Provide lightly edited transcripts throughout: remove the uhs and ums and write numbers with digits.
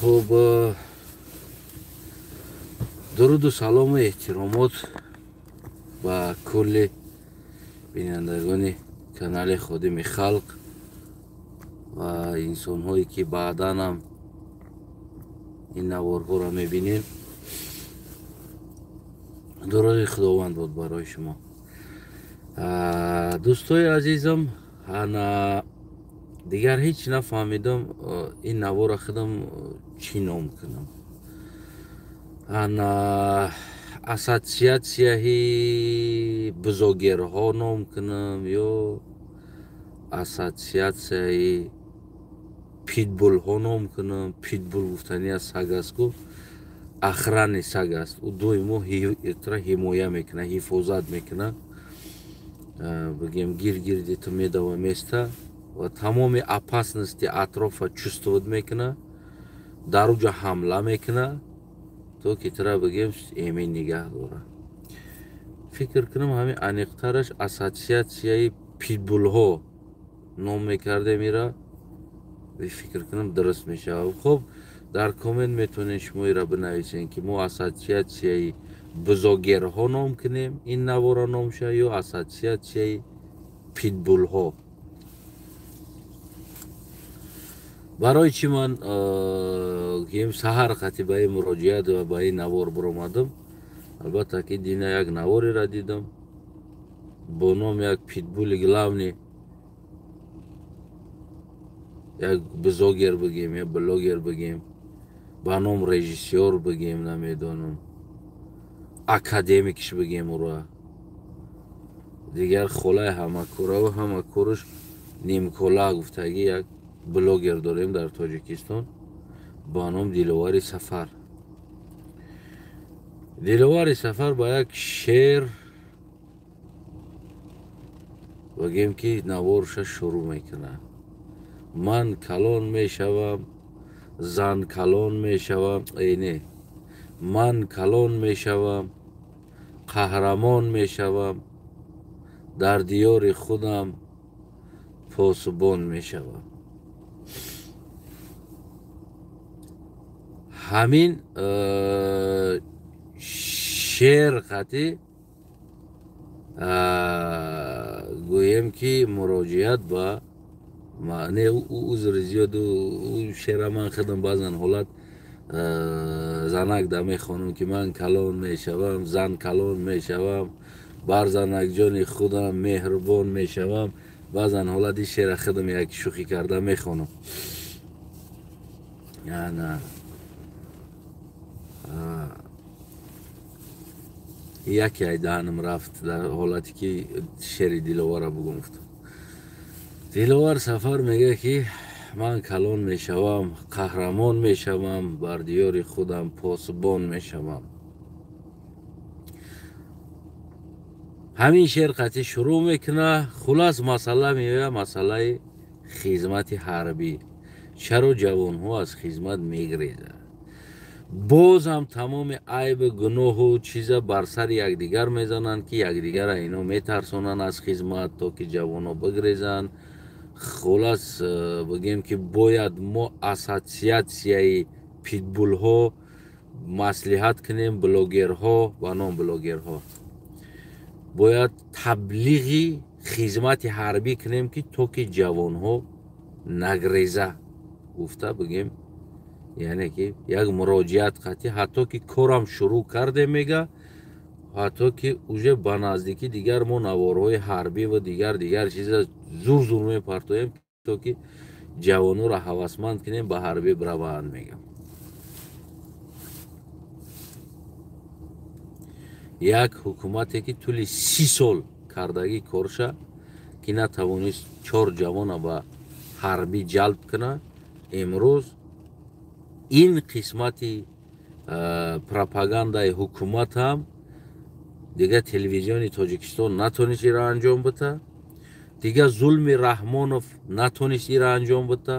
Хуб, дуруду салому эҳтиромот ба кулли бинандагони канали Ходими Халқ ва инсонҳое ки баъдан ҳам ин наворҳоро мебинем. Дуруди Худованд буд барои шумо. Дӯстои азизам, ана дигар ҳеҷ нафаҳмидам ин навора худам чӣ ном кунам. Ана ассотсиатсияи бузогерҳо ном кунам ё ассотсиатсияи питбулҳо ном кунам. Питбул гуфтани аз саг аст ку, охрани саг аст. Ӯ доимо тра ҳимоя мекунад, ҳифозат мекунад. Бигем гиргирди ту медава места ва тамоми опасности атрофа чувствовать мекунад, дар уҷа ҳамла мекунад, то ки тра бигем эмин нигаҳ дорад. Фикр кунам ҳамин аниқтараш ассотсиатсияи питбулҳо ном мекардем, ира фикр кунам дуруст мешавад. Хуб, дар коммент метавонед шумо ира бинависед, ки мо ассотсиатсияи бузогерҳо ном кунем ин навора ном шавад ё ассотсиатсияи питбулҳо. Барои чӣ ман гем саҳар қати ба ин муроҷиат ва ба ин навор биромадам? Албатта ки дина як наворера дидам бо номи як питбули главни, як бузогер бигем ё блогер бигем, ба ном режиссёр бигем, намедонам, академикш бигем ура. Дигар холаи ҳамакораву ҳамакораш нимкола гуфтагӣ як блогер дорем дар Тоҷикистон ба ном Диловари Сафар. Диловари Сафар ба як шеър бигем ки наворша шурӯъ мекунад. Ман калон мешавам, зан калон мешавам, не, ман калон мешавам, қаҳрамон мешавам, дар диёри худам посбон мешавам. Ҳамин шеър қати гӯем ки муроҷиат ба не, узри зиёд, ӯ шеъра ман худам баъзан ҳолат занак да мехонам ки ман калон мешавам, зан калон мешавам, бар занакҷони худам меҳрубон мешавам. Баъзан ҳолат ин шеъра худам як шӯхӣ карда мехонам. Ана яке ай даҳанам рафт дар ҳолате ки шеъри Диловарро бугум гуфтам. Диловар Сафар мегӯяд ки ман калон мешавам, қаҳрамон мешавам, бар диёри худам посбон мешавам. Ҳамин шеър қатъи шурӯъ мекунад. Хулас масъала меояд масъалаи хизмати ҳарбӣ. Чаро ҷавонҳо аз хизмат мегрезанд? Боз ҳам тамоми айбу гуноҳу чиза бар сари якдигар мезананд, ки якдигарро ино метарсонанд аз хизмат, то ки ҷавонҳо бигрезанд. Хулас бигем ки бояд мо ассотсиатсияи питбулҳо маслиҳат кунем, блогерҳо ба ном блогерҳо бояд таблиғи хизмати ҳарбӣ кунем, ки то ки ҷавонҳо нагреза гуфта бигем, яъне ки як муроҷиат қатъи ҳатто ки корам шурӯъ кардем, мега, ҳатто ки уже ба наздикӣ дигар мо наворҳои ҳарбӣ ва дигар чиза зур зур мепартоем, то ки ҷавонҳоро ҳавасманд кунем ба ҳарбӣ бираванд, мегам. Як ҳукумате ки тӯли 30 сол кардагӣ корша, ки натавонист 4 ҷавона ба ҳарбӣ ҷалб кунад, имрӯз ин қисмати пропагандаи ҳукумат ҳам дигар телевизиони Тоҷикистон натонист ира анҷом бита, дигар Зулми Раҳмонов натонист ира анҷом бита.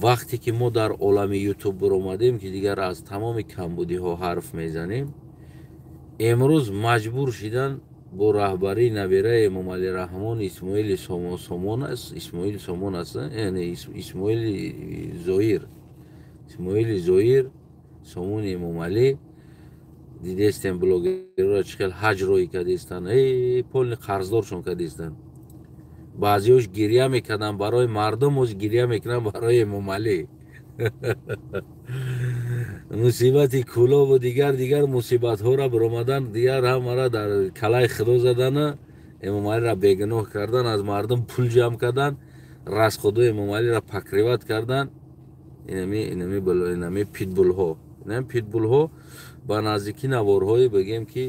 Вақте ки мо дар олами ютуб биромадем, ки дигар аз тамоми камбудиҳо ҳарф мезанем, имрӯз маҷбур шидан Бо раҳбарии набираи Эмомалӣ Раҳмон Исмоили Сомон аст, Исмоили Сомон аст, яъне Исмоили Зоир, Исмоили Зоир Сомони Эмомалӣ. Дидестем блогерро чӣ хел ҳаҷ роҳӣ кардистанд, полни қарздоршон кардистанд. Баъзеҳош гирья мекарданд барои мардум, оз гирья мекунанд барои Эмомалӣ. Мусибати Кӯлобу дигар мусибатҳоро биромадан, дигар ҳамара дар калаи худо задана, Эмомалиро бегуноҳ кардан, аз мардум пул ҷамъ кардан, расходои Эмомалиро покрывать кардан. Инами питбулҳо, инами питбулҳо ба наздикӣ наворҳое бигем ки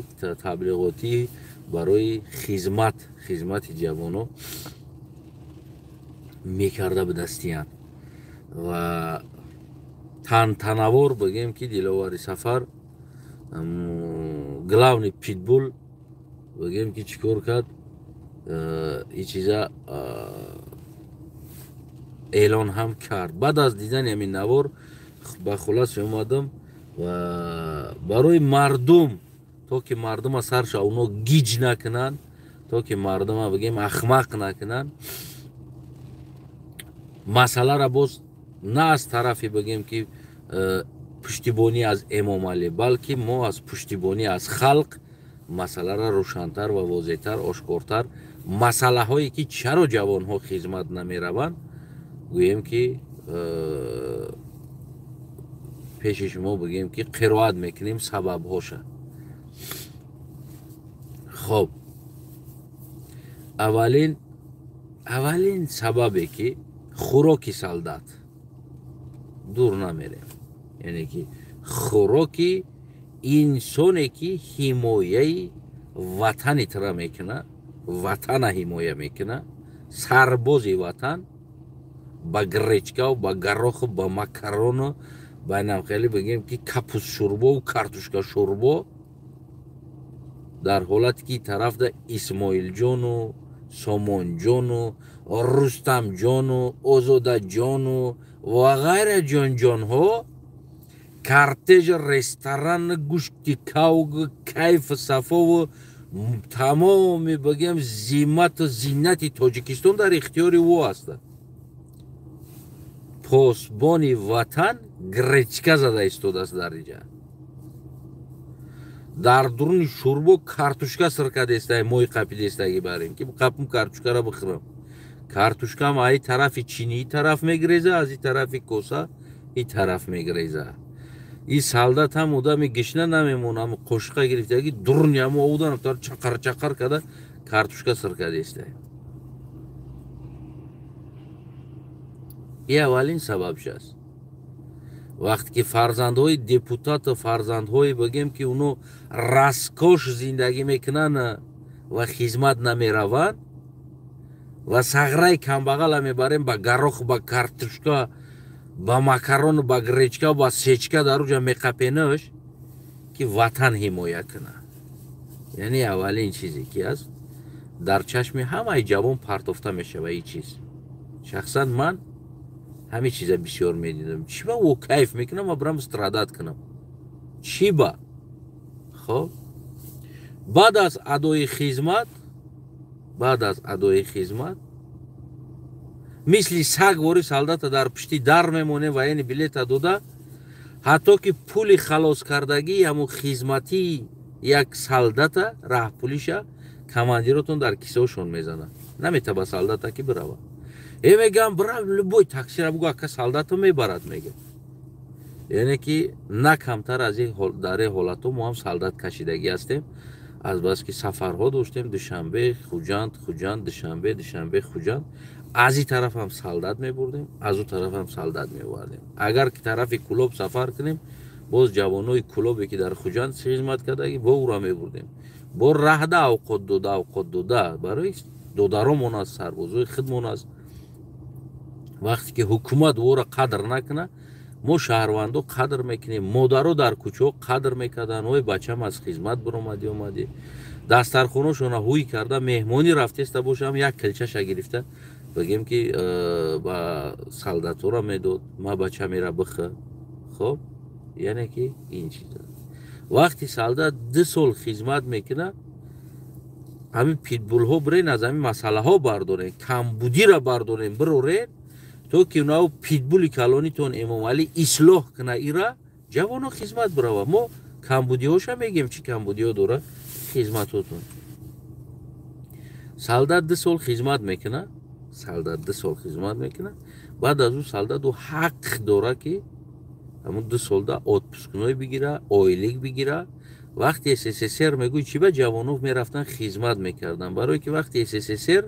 таблиғотӣ барои хизмати ҷавоно мекарда будастиянд ва тантанавор бигем ки Диловари Сафар, главный питбул, бигем ки чӣ кор кард, ин чиза эълон ҳам кард. Баъд аз дидани ҳамин навор ба хулосе омадам ва барои мардум, то ки мардума сарша оно гиҷ накунанд, то ки мардума бигем ахмақ накунанд, масъаларо боз на аз тарафи бигем ки пуштибонӣ аз Эмомалӣ, балки мо аз пуштибонӣ аз халқ масъаларо рӯшантар ва возеҳтар, ошкортар, масъалаҳое ки чаро ҷавонҳо хизмат намераванд, гӯем ки пеши шумо бигем ки қироат мекунем сабабҳоша. Хоб, аввалин сабабе ки хӯроки солдат, дур намерем, яъне ки хӯроки инсоне ки ҳимояи ватани тра мекуна, ватана ҳимоя мекуна, сарбози ватан ба гречкаву ба гороху ба макарону ба инам хеле бигем ки капуст шӯрбову картошка шӯрбо, дар ҳолате ки тарафда Исмоилҷону Сомонҷону Рустамҷону Озодаҷону ва ғайра ҷонҷонҳо кортеж, ресторан, гӯшти кавг, кайфу сафову тамоми бигем зимату зинати Тоҷикистон дар ихтиёри ӯ ҳастанд. Посбони ватан гречка зада истодааст дар инҷа, дар дуруни шӯрбо картошка сир кардеста, мои қапидестагӣ барем ки қапм картошкаро бихӯрам. Картошкам аи тарафи чинии тараф мегиреза, аз и тарафи коса и тараф мегиреза. И солдат ҳам одами гишна намемона, ҳам қошиқа гирифтаги дуруни ҳамо одан чақар чақар карда картошка сир кардеста. И аввалин сабабш аст. Вақте ки фарзандҳои депутату фарзандҳое бигем ки оно раскош зиндагӣ мекунанд ва хизмат намераванд ва сағраи камбағала мебарем ба горох, ба картошка, ба макарону ба гречка, ба сечка дар уҷа меқапенаш ки ватан ҳимоя кунад. Яъне аввалин чизе ки аст, дар чашми ҳамаи ҷавон партофта мешава ин чиз. Шахсан ман ҳамин чиза бисёр медидам. Чӣ ба ӯ кайф мекунам ва бирам страдать кунам? Чӣ ба? Хоб, баъд аз адои хизмат, баъд аз адои хизмат мисли саг вори солдата дар пушти дар мемонем ва яъне билета дода, ҳатто ки пули халос кардагии ҳамун хизматии як солдата, раҳпулиша командиротон дар кисаошон мезанад. Наметаба солдата ки бирава. Мегам бирав любой таксира бугу, ака солдато мебарад, мега. Яъне ки на камтар аз ин дар ин ҳолатҳо мо ҳам солдат кашидагӣ ҳастем, аз бас ки сафарҳо доштем Душанбе, Хуҷанд, Хуҷанд, Душанбе, Душанбе, Хуҷанд. Аз ин тараф ҳам солдат мебурдем, аз ӯ тараф ҳам солдат меовардем. Агар ки тарафи Кӯлоб сафар кунем, боз ҷавонои Кӯлобе ки дар Хуҷанд хизмат кардагӣ, бо ӯро мебурдем. Бо раҳда авқот дода, авқот дода барои додаромон аст, сарбозои худмон аст. Вақте ки ҳукумат ӯро қадр накунад, мо шаҳрвандо қадр мекунем. Модаро дар кӯчаҳо қадр мекарданд: ой, бачам аз хизмат биромадӣ, омадӣ. Дастархонашона ҳуй карда меҳмонӣ рафтеста бошам, як килчаша гирифта бигем ки ба солдатора медод: ма бача мера бихӯ. Хоб, яъне ки ин чиз. Вақти солдат 2 сол хизмат мекунад, ҳамин питбулҳо бирен, аз ҳамин масъалаҳо бардорен, камбудира бардорен, бирорен, то ки нав питбули калонитон Эмомалӣ ислоҳ куна ира, ҷавоно хизмат бирава. Мо камбудиҳоша мегем, чӣ камбудиҳо дора хизматотон. Солдат 2 сол хизмат мекуна, солдат 2 сол хизмат мекуна, баъд аз ӯ солдат ӯ ҳақ дора ки ҳамун 2 солда отпускной бигира, ойлик бигира. Вақти СССР мегӯй чӣ ба ҷавоно мерафтан хизмат мекардан, барое ки вақти СССР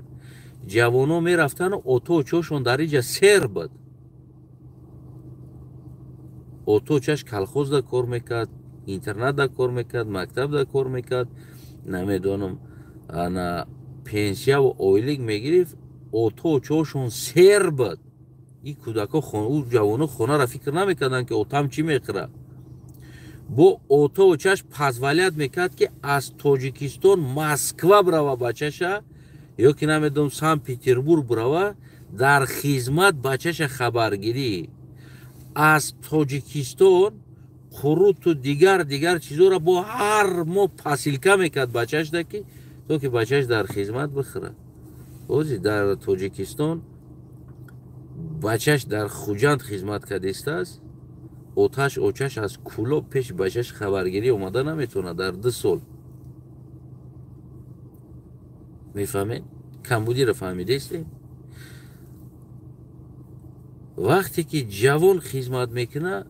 ҷавоно мерафтану ото очошон дар иҷа сер буд. Ото очаш колхозда кор мекард, интернатда кор мекард, мактабда кор мекард, намедонам, ана пенсияву ойлик мегирифт. Ото очошон сер буд. И кӯдако, ӯ ҷавоно хонаро фикр намекарданд, ки отам чӣ мехӯрад. Бо ото очаш позволят мекард, ки аз Тоҷикистон Москва бирава бачаша, ё ки намедонам Санкт-Петербург бирава, дар хизмат бачаша хабаргирӣ. Аз Тоҷикистон қуруту дигар чизоро бо ҳар моҳ посилка мекард бачашда, ки то ки бачаш дар хизмат бихӯрад. Ози дар Тоҷикистон бачаш дар Хуҷанд хизмат кардистааст, оташ очаш аз Кӯлоб пеш бачаш хабаргирӣ омада наметавонад дар 2 сол. Мефаҳмед? Камбудиро фаҳмидастед? Вақте ки ҷавон хизмат мекунад,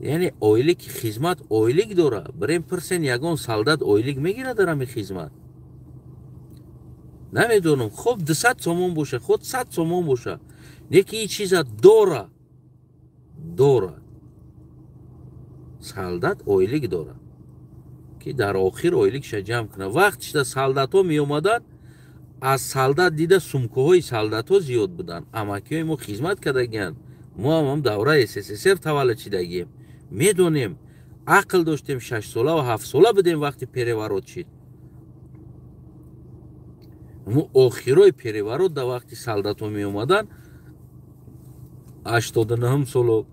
яъне ойлики хизмат ойлик дора. Бирем пирсен, ягон солдат ойлик мегирад дар ҳамин хизмат? Намедонам, хоб 200 сомон боша, худ 100 сомон боша, неки ин чиза дора. Дора. Солдат ойлик дора, ки дар охир ойликша ҷамъ кунад. Вақт шуда солдатҳо меомаданд, аз солдат дида сумкаҳои солдатҳо зиёд буданд. Амакиҳои мо хизмат кардагианд. Мо ҳам давраи СССР таваллуд шидагием, медонем, ақл доштем, 6 сола ва 7 сола будем вақти переворот шид. Мо охирои переворот да вақти солдатҳо меомаданд, 89 соло,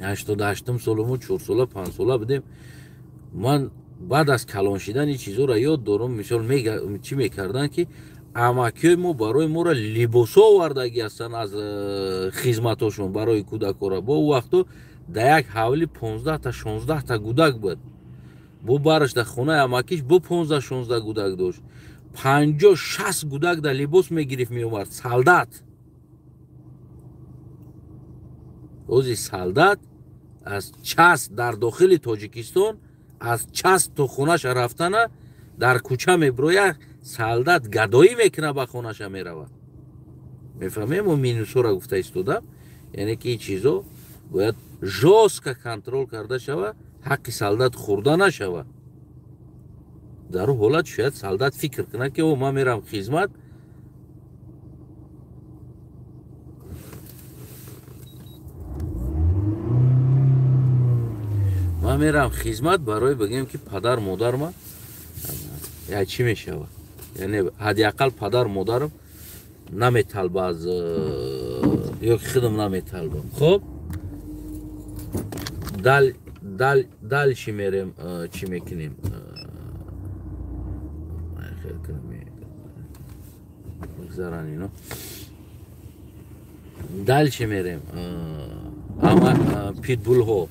88 соло, мо 4 сола, 5 сола будем. Ман баъд аз калон шидан ин чизоро ёд дорам. Мисол чӣ мекарданд, ки амакиҳои мо барои моро либосҳо овардагӣ ҳастанд аз хизматҳошон барои кӯдакҳоро. Бо ӯ вақто дар як ҳавли 15та 16та гудак буд. Бо бараш дар хонаи амакиш бо 15-16 гудак дошт. 50-60 гудак дар либос мегирифт, меомад солдат. Ози солдат аз час дар дохили Тоҷикистон аз час то хонаша рафтана дар кӯча мебирояд, солдат гадоӣ мекунад, ба хонаша меравад. Мефаҳмем, мо минусҳоро гуфта истодам, яъне ки ин чизо бояд жёстко контрол карда шавад, ҳаққи солдат хӯрда нашавад. Дар ӯ ҳолат шояд солдат фикр кунад, ки о ман мерам хизмат, ман мерам хизмат барои бигӯем, ки падар модарма я чӣ мешавад, яъне ҳадди ақал падар модарам наметалба аз ё ки худам наметалбам. Хоб дал чӣ мерем, чӣ мекунем? Дал чӣ мерем? Ама питбулҳо.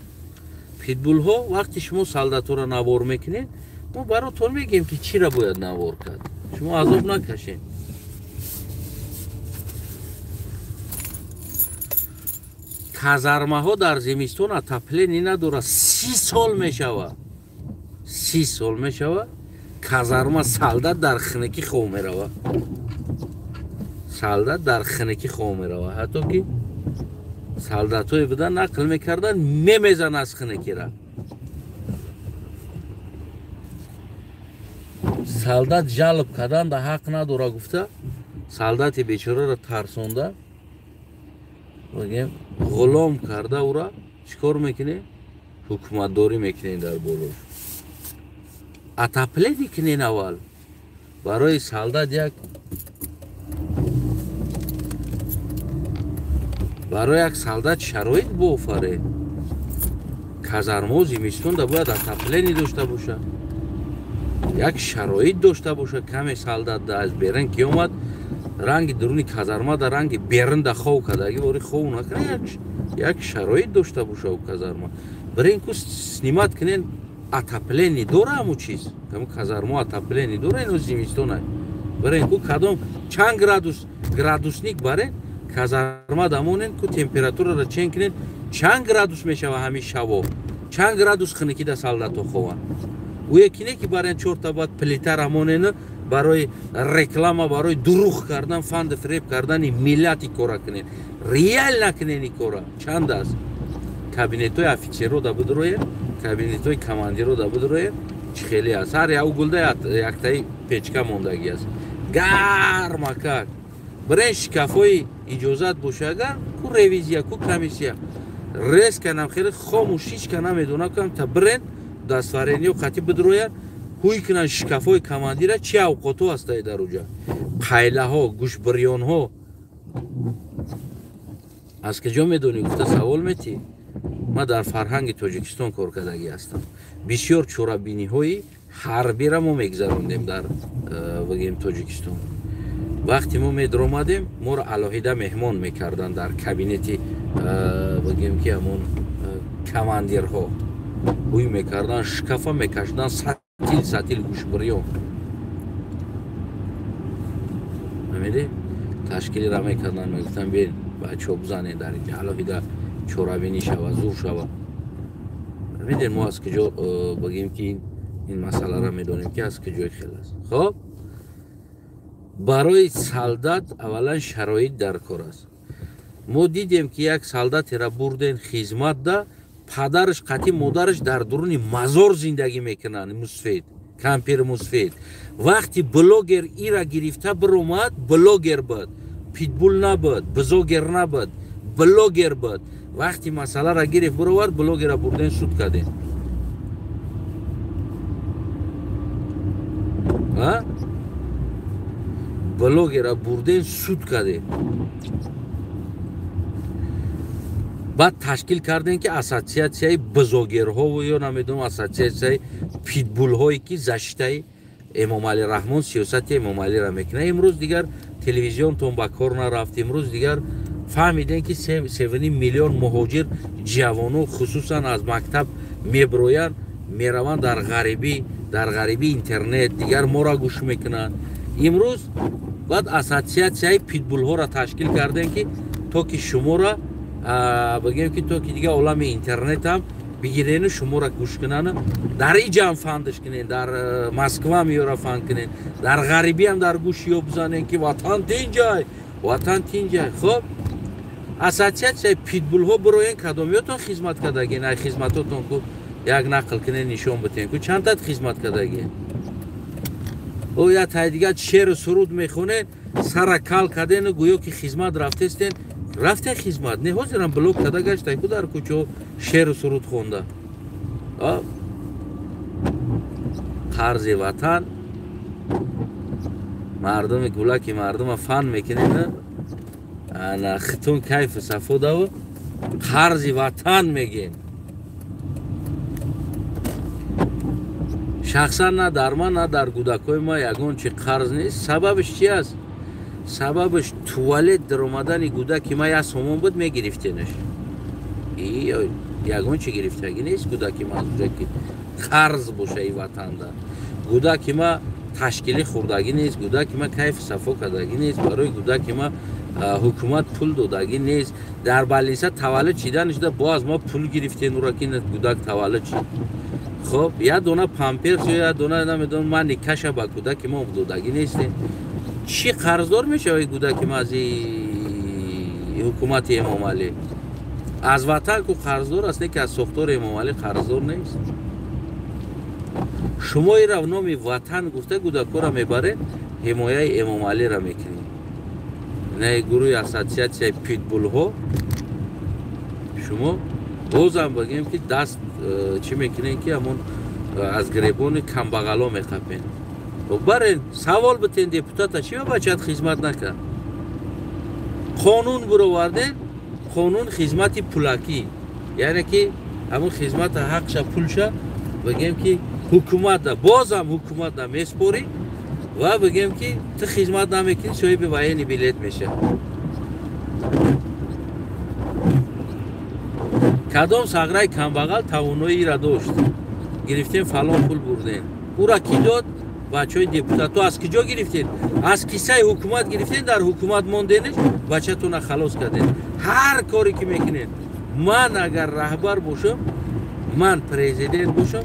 Питбулҳо вақти шумо солдатҳоро навор мекунед, мо баротон мегӯем, ки чиро бояд навор кард. Шумо азоб накашед. Казармаҳо дар зимистон отопление надорад. 30 сол мешавад. 30 сол мешавад. Казарма солдат дар хунукӣ хоб меравад. Солдат дар хунукӣ хоб меравад. Ҳатто ки солдатҳое будан нақл мекарданд, мемезан аз хунукира. Солдат ҷалб кардан да ҳақ надора гуфта, солдати бечораро тарсонда, мегӯем ғулом карда ӯра чӣ кор мекунем? Ҳукуматдорӣ мекунем дар болош. Отопление кунен аввал. Барои солдат як барои як солдат шароит боофаред. Казармо зимистонда бояд отопление дошта бошад. Як шароит дошта боша каме солдат да аз берин ки омад ранги дуруни казарма да ранги берин да хов кардаги вори хов накунад, як шароит дошта боша у казарма. Бирен ку снимать кунен, отопление дора ҳаму чиз, ҳаму казармо отопление дора, ино зимистона. Бирен ку кадом чанд градус градусник барен казарма дамонен ку температураро чен кунен, чанд градус мешава ҳамин шаво, чанд градус хунукида солдато хованд. Ӯ яки не ки барен чорта баъд плита рамонен барои реклама, барои дурӯғ кардан, фанду фиреб кардани миллати кора кунен. Реал накунен ин кора. Чанд аст? Кабинетҳои офитсерро да бидроен, кабинетҳои командирро да бидроен, чӣ хеле аст. Ҳар як угулда яктаи печка мондагӣ аст. Гармакак. Бирен шкафҳои иҷозат боша агар, ку ревизия, ку комиссия. Резка нам хеле хомӯш ҳичка намедона кам та бирен дастфарениё қатӣ бидроянд, ҳуй кунанд шкафҳои командира, чӣ авқотҳо ҳастае дар уҷа. Қайлаҳо, гӯшбирёнҳо. Аз куҷо медонӣ гуфта савол метӣ? Ман дар фарҳанги Тоҷикистон кор кардагӣ ҳастам. Бисёр чорабиниҳои ҳарбиро мо мегузарондем дар бигем Тоҷикистон. Вақте мо медаромадем, моро алоҳида меҳмон мекарданд дар кабинети бигем ки ҳамон командирҳо. Ҳуй мекарданд, шкафа мекашиданд, сатил сатил гӯшбирён. Фаҳмидӣ? Ташкилира мекарданд, мегуфтанд бин бачаҳо бизанед дар инҷа, алоҳида чорабинӣ шава, зур шава. Фаҳмидед, мо аз куҷо бигем ки ин масъаларо медонем ки аз куҷои хел аст. Хоб, барои солдат аввалан шароит дар кор аст. Мо дидем ки як солдатеро бурден хизмат да, падараш қатъи модараш дар дуруни мазор зиндагӣ мекунанд, мусфед, кампир мусфед. Вақти блогер ира гирифта биромад, блогер буд, питбул набуд, бизогер набуд, блогер буд. Вақти масъаларо гирифт бировард, блогера бурден суд кардем. Блогера бурден суд кардем. Баъд ташкил кардем ки ассотсиатсияи бизогерҳо ё намедонам ассотсиатсияи питбулҳое ки защитаи Эмомалӣ Раҳмон, сиёсати Эмомалиро мекунад. Имрӯз дигар телевизионтон ба кор нарафт. Имрӯз дигар фаҳмидем ки 7 миллион муҳоҷир ҷавоно хусусан аз мактаб меброянд, мераванд дар ғарибӣ, дар ғарибӣ интернет дигар моро гӯш мекунанд. Имрӯз баъд ассотсиатсияи питбулҳоро ташкил кардем ки то ки шуморо бигем ки то ки дигар олами интернет ҳам бигирену шуморо гӯш кунану дар иҷа ҳам фандш кунен, дар Москва ҳам ёра фанд кунен, дар ғарибӣ ҳам дар гӯши ё бизанен ки ватан тинҷай, ватан тинҷай. Хоб, ассотсиатсияи питбулҳо бироен, кадомиётон хизмат кардагин? Ай хизматотон ку як нақл кунен, нишон битен ку чандтат хизмат кардагин? О я тай дигар шеру суруд мехонен, сара кал кардену гӯё ки хизмат рафтестен. Рафте хизмат не, ҳозирам блок карда гаштай ку дар кӯчаҳо шеру суруд хонда. Қарзи ватан мардуми гулаки мардума фан мекунен, ана хитун кайфу сафо даву қарзи ватан мегем. Шахсан на дар ман, на дар кӯдакҳои ма ягон чи қарз нест. Сабабаш чи аст? Сабабаш туалет даромадани кӯдаки ма як сомон буд, мегирифтенаш. Ягон чи гирифтагӣ нест кӯдаки ма аз ҷое ки қарз боша и ватанда. Кӯдаки ма ташкилӣ хӯрдагӣ нест, кӯдаки ма кайфу сафо кардагӣ нест, барои кӯдаки ма ҳукумат пул додагӣ нест. Дар балниса таваллуд шиданашда бо аз ма пул гирифтен ура ки кӯдак таваллуд шид. Хоб, як дона памперс ё як дона намедонам ман никаша ба кӯдаки ма додагӣ нестем. Чӣ қарздор мешавад кӯдаки ма аз ҳукумати Эмомалӣ? Аз ватан ку қарздор аст, не ки аз сохтори Эмомалӣ қарздор нест. Шумо ира номи ватан гуфта кӯдакҳоро мебаред, ҳимояи Эмомалиро мекунед. Не гурӯҳи ассотсиатсияи питбулҳо шумо бозам бигем ки даст чӣ мекунед ки ҳамон аз гиребони камбағало меқапед. Барен савол битен депутата чӣ ба бачаат хизмат накард? Қонун бироварден, қонун хизмати пулакӣ, яъне ки ҳамон хизмата ҳақша пулша бигем ки Ҳукумата бозам ҳукумата меспорӣ ва бигем ки ту хизмат намекунӣ, соҳиби военный билет меша. Кадом сағраи камбағал тавоноиро дошт? Гирифтем фалон пул бурдем. Ура кӣ дод? Бачаҳои депутат. То аз киҷо гирифтед? Аз кисаи ҳукумат гирифтед, дар ҳукумат монденеш, бачатона халос кардед. Ҳар коре ки мекунед, ман агар раҳбар бошам, ман президент бошам,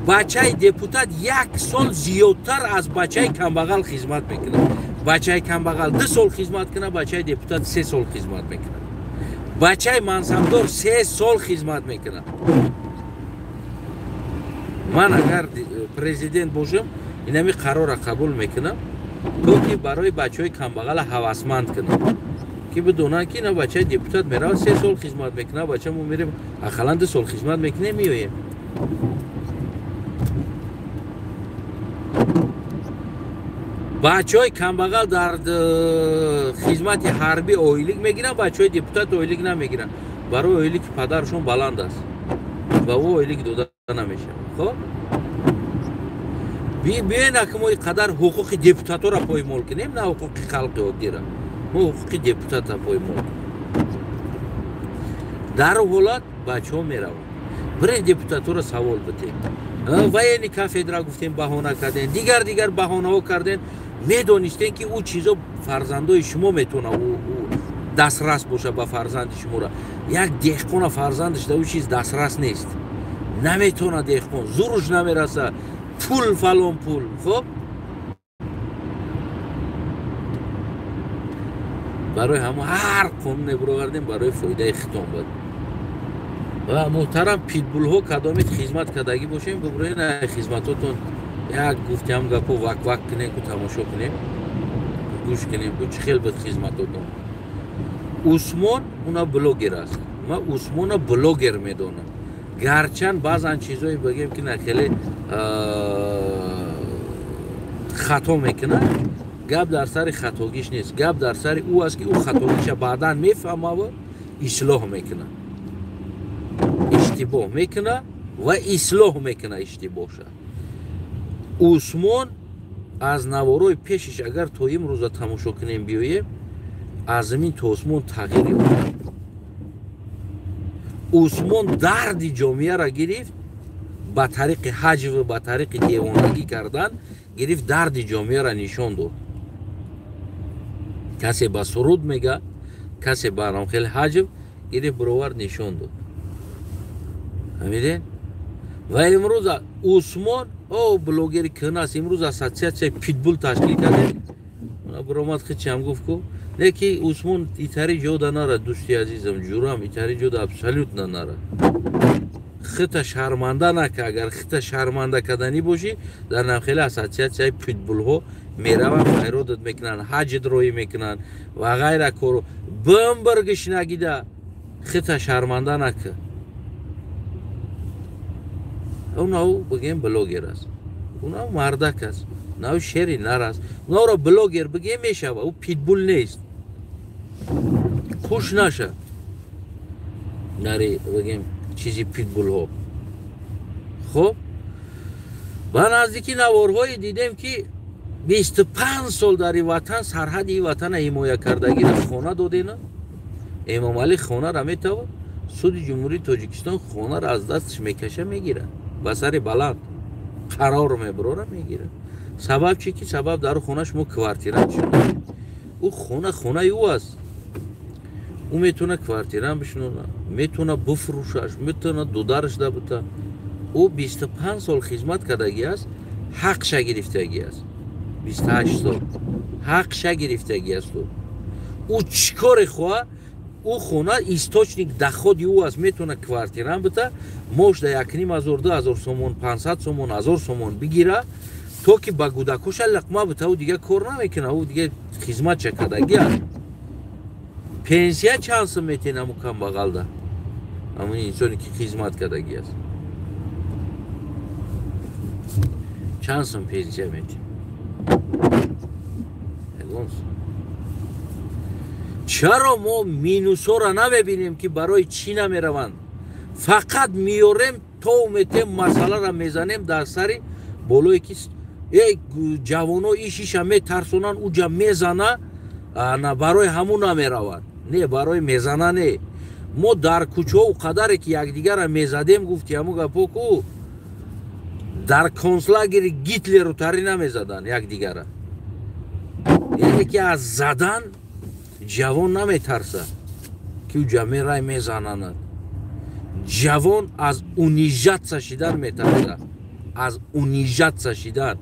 бачаи депутат як сол зиёдтар аз бачаи камбағал хизмат мекунад. Бачаи камбағал 2 сол хизмат кунад, бачаи депутат 3 сол хизмат мекунад. Бачаи мансабдор 3 сол хизмат мекунад. Ман агар президент бошам, инами қарорро қабул мекунам, то ки барои бачаҳои камбағала ҳавасманд кунам, ки бидонанд ки ина бачаи депутат меравад 3 сол хизмат мекунад, бача мо мерем ақаллан 2 сол хизмат мекунем, меоем. Бачаҳои камбағал дар хизмати ҳарбӣ ойлик мегиранд, бачаҳои депутат ойлик намегиранд. Барои ойлики падарашон баланд аст ва ӯ ойлик дода намешавад. Хоб? Биёен аки мо қадар ҳуқуқи депутатора поймол кунем, на ҳуқуқи халқи оддира. Мо ҳуқуқи депутата поймол кунем. Дар ҳолат бачаҳо мераванд. Бирен депутатора савол битем. Военный кафедра гуфтем, баҳона кардем, дигар баҳонаҳо кардем. Медонистем ки ӯ чизо фарзандои шумо метавона дастрас боша ба фарзанди шуморо. Як деҳқона фарзандаш да ӯ чиз дастрас нест. Наметавона деҳқон, зуруш намераса, пул фалон пул. Хоб? Барои ҳамо ҳар қонуне бировардем барои фоидаи хитон буд. Ва муҳтарам питбулҳо кадомед хизмат кардагӣ бошем, бибурен хизматотон як гуфтиам гапо вак-вак кунем, ку тамошо кунем, гӯш кунем, ку чӣ хел буд хизматотон. Усмон уна блогер аст. Ман Усмона блогер медонам. Гарчанд баъзан чизое бигем ки на хеле хато мекунад, гап дар сари хатогиш нест, гап дар сари ӯ аст ки ӯ хатогиша баъдан мефаҳмаву ислоҳ мекунад. Иштибоҳ мекунад ва ислоҳ мекунад иштибоҳша. Усмон аз наворои пешиш агар то имрӯза тамошо кунем биёем, аз замин то осмон тағйир ёфт. Усмон дарди ҷомеаро гирифт, ба тариқи ҳаҷв, ба тариқи девонагӣ кардан гирифт, дарди ҷомеаро нишон дод. Касе ба суруд мега, касе ба хел ҳаҷв гирифт, бировард нишон дод. Фаҳмидед? Ва имрӯз Усмон блогери кӯҳна аст, имрӯз ассотсиатсияи питбул ташкил кардем. Биромад хичам гуфт ку, леки Усмон итари ҷода нара, дӯсти азизам, ҷурам итари ҷода абсолютно нара. Хита шарманда нака, агар хита шарманда карданӣ бошӣ, дар навхели ассотсиатсияи питбулҳо мераванд, хайродат мекунанд, ҳаҷт роӣ мекунанд ва ғайра кору. Бимбир гишнагида хита шарманда нака. Унав бигем блогер аст, унав мардак аст, унав шери нар аст. Унавро блогер бигем мешава, ӯ питбул нест. Хуш наша нари бигем чизи питбулҳо. Хоб, ба наздики наворҳое дидем ки 25 сол дар ин ватан сарҳади ин ватана ҳимоя кардагиро хона додена. Эмомалӣ хонара метавад, суди Ҷумҳурии Тоҷикистон хонаро аз дасташ мекаша, мегирад. Ба сари баланд қарор мебарора, мегирад. Сабаб чи ки сабаб дар хона шумо квартира бишунад. Ӯ хона хонаи ӯ аст. Ӯ метавона квартира бишунад, метавона бифурӯшаш, метавона дудараш да бита. Ӯ 25 сол хизмат кардагӣ аст, ҳақша гирифтагӣ аст. 28 сол ҳақша гирифтагӣ аст. Ӯ чӣ коре хоҳад? Ӯ хона источник доходи ӯ аст, метавона квартира бита, мош да 1500, 2000 сомон, 500 сомон, 1000 сомон бигира, то ки ба гудакоша лақма бита. Ӯ дига кор намекуна, ӯ дига хизматша кардагӣ аст. Пенсия чанд сум метен ҳамун камбағалда, ҳамун инсоне ки хизмат кардагӣ аст, чанд сум пенсия метен? Чаро мо минусҳоро намебинем ки барои чӣ намераванд? Фақат меёрем То метем масъаларо мезанем дар сари болое ки ҷавоно ишиша метарсонанд, уҷа мезана, на барои ҳамун намеравад. Не барои мезана не. Мо дар кӯчаҳо қадаре ки якдигарро мезадем, гуфти ҳамун гапо ку дар концлагери Гитлеру тари намезаданд якдигара. Яъне ки аз задан ҷавон наметарса, ки уҷа мерай мезананад. Ҷавон аз унижаться шидан метарса, аз унижаться шидан.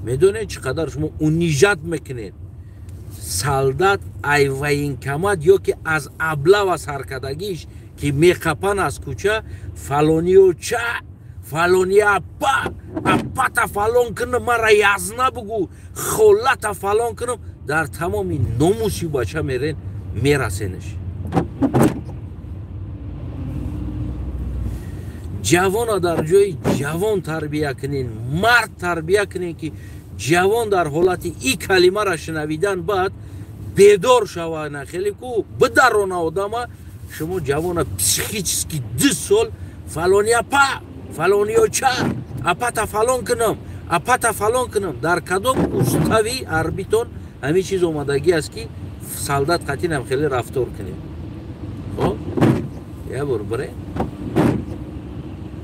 Медонед чӣ қадар шумо унижать мекунед? Солдат ай военкомат ё ки аз облава саркардагиш ки меқапан аз кӯча, фалониё ча, фалони апа, апата фалон кунам, мара язна бугу, холата фалон кунам, дар тамоми номуси бача мерен мерасенеш. Ҷавона дар ҷои ҷавон тарбия кунен, мард тарбия кунен, ки ҷавон дар ҳолати и калимаро шунавидан баъд бедор шава, на хеле ку бидарона одама. Шумо ҷавона психически 2 сол фалони апа, фалониё ча, апата фалон кунам, апата фалон кунам. Дар кадом устави ҳарбитон ҳамин чиз омадагӣ аст, ки солдат қатинам хеле рафтор кунем? Хоб, я бор бире,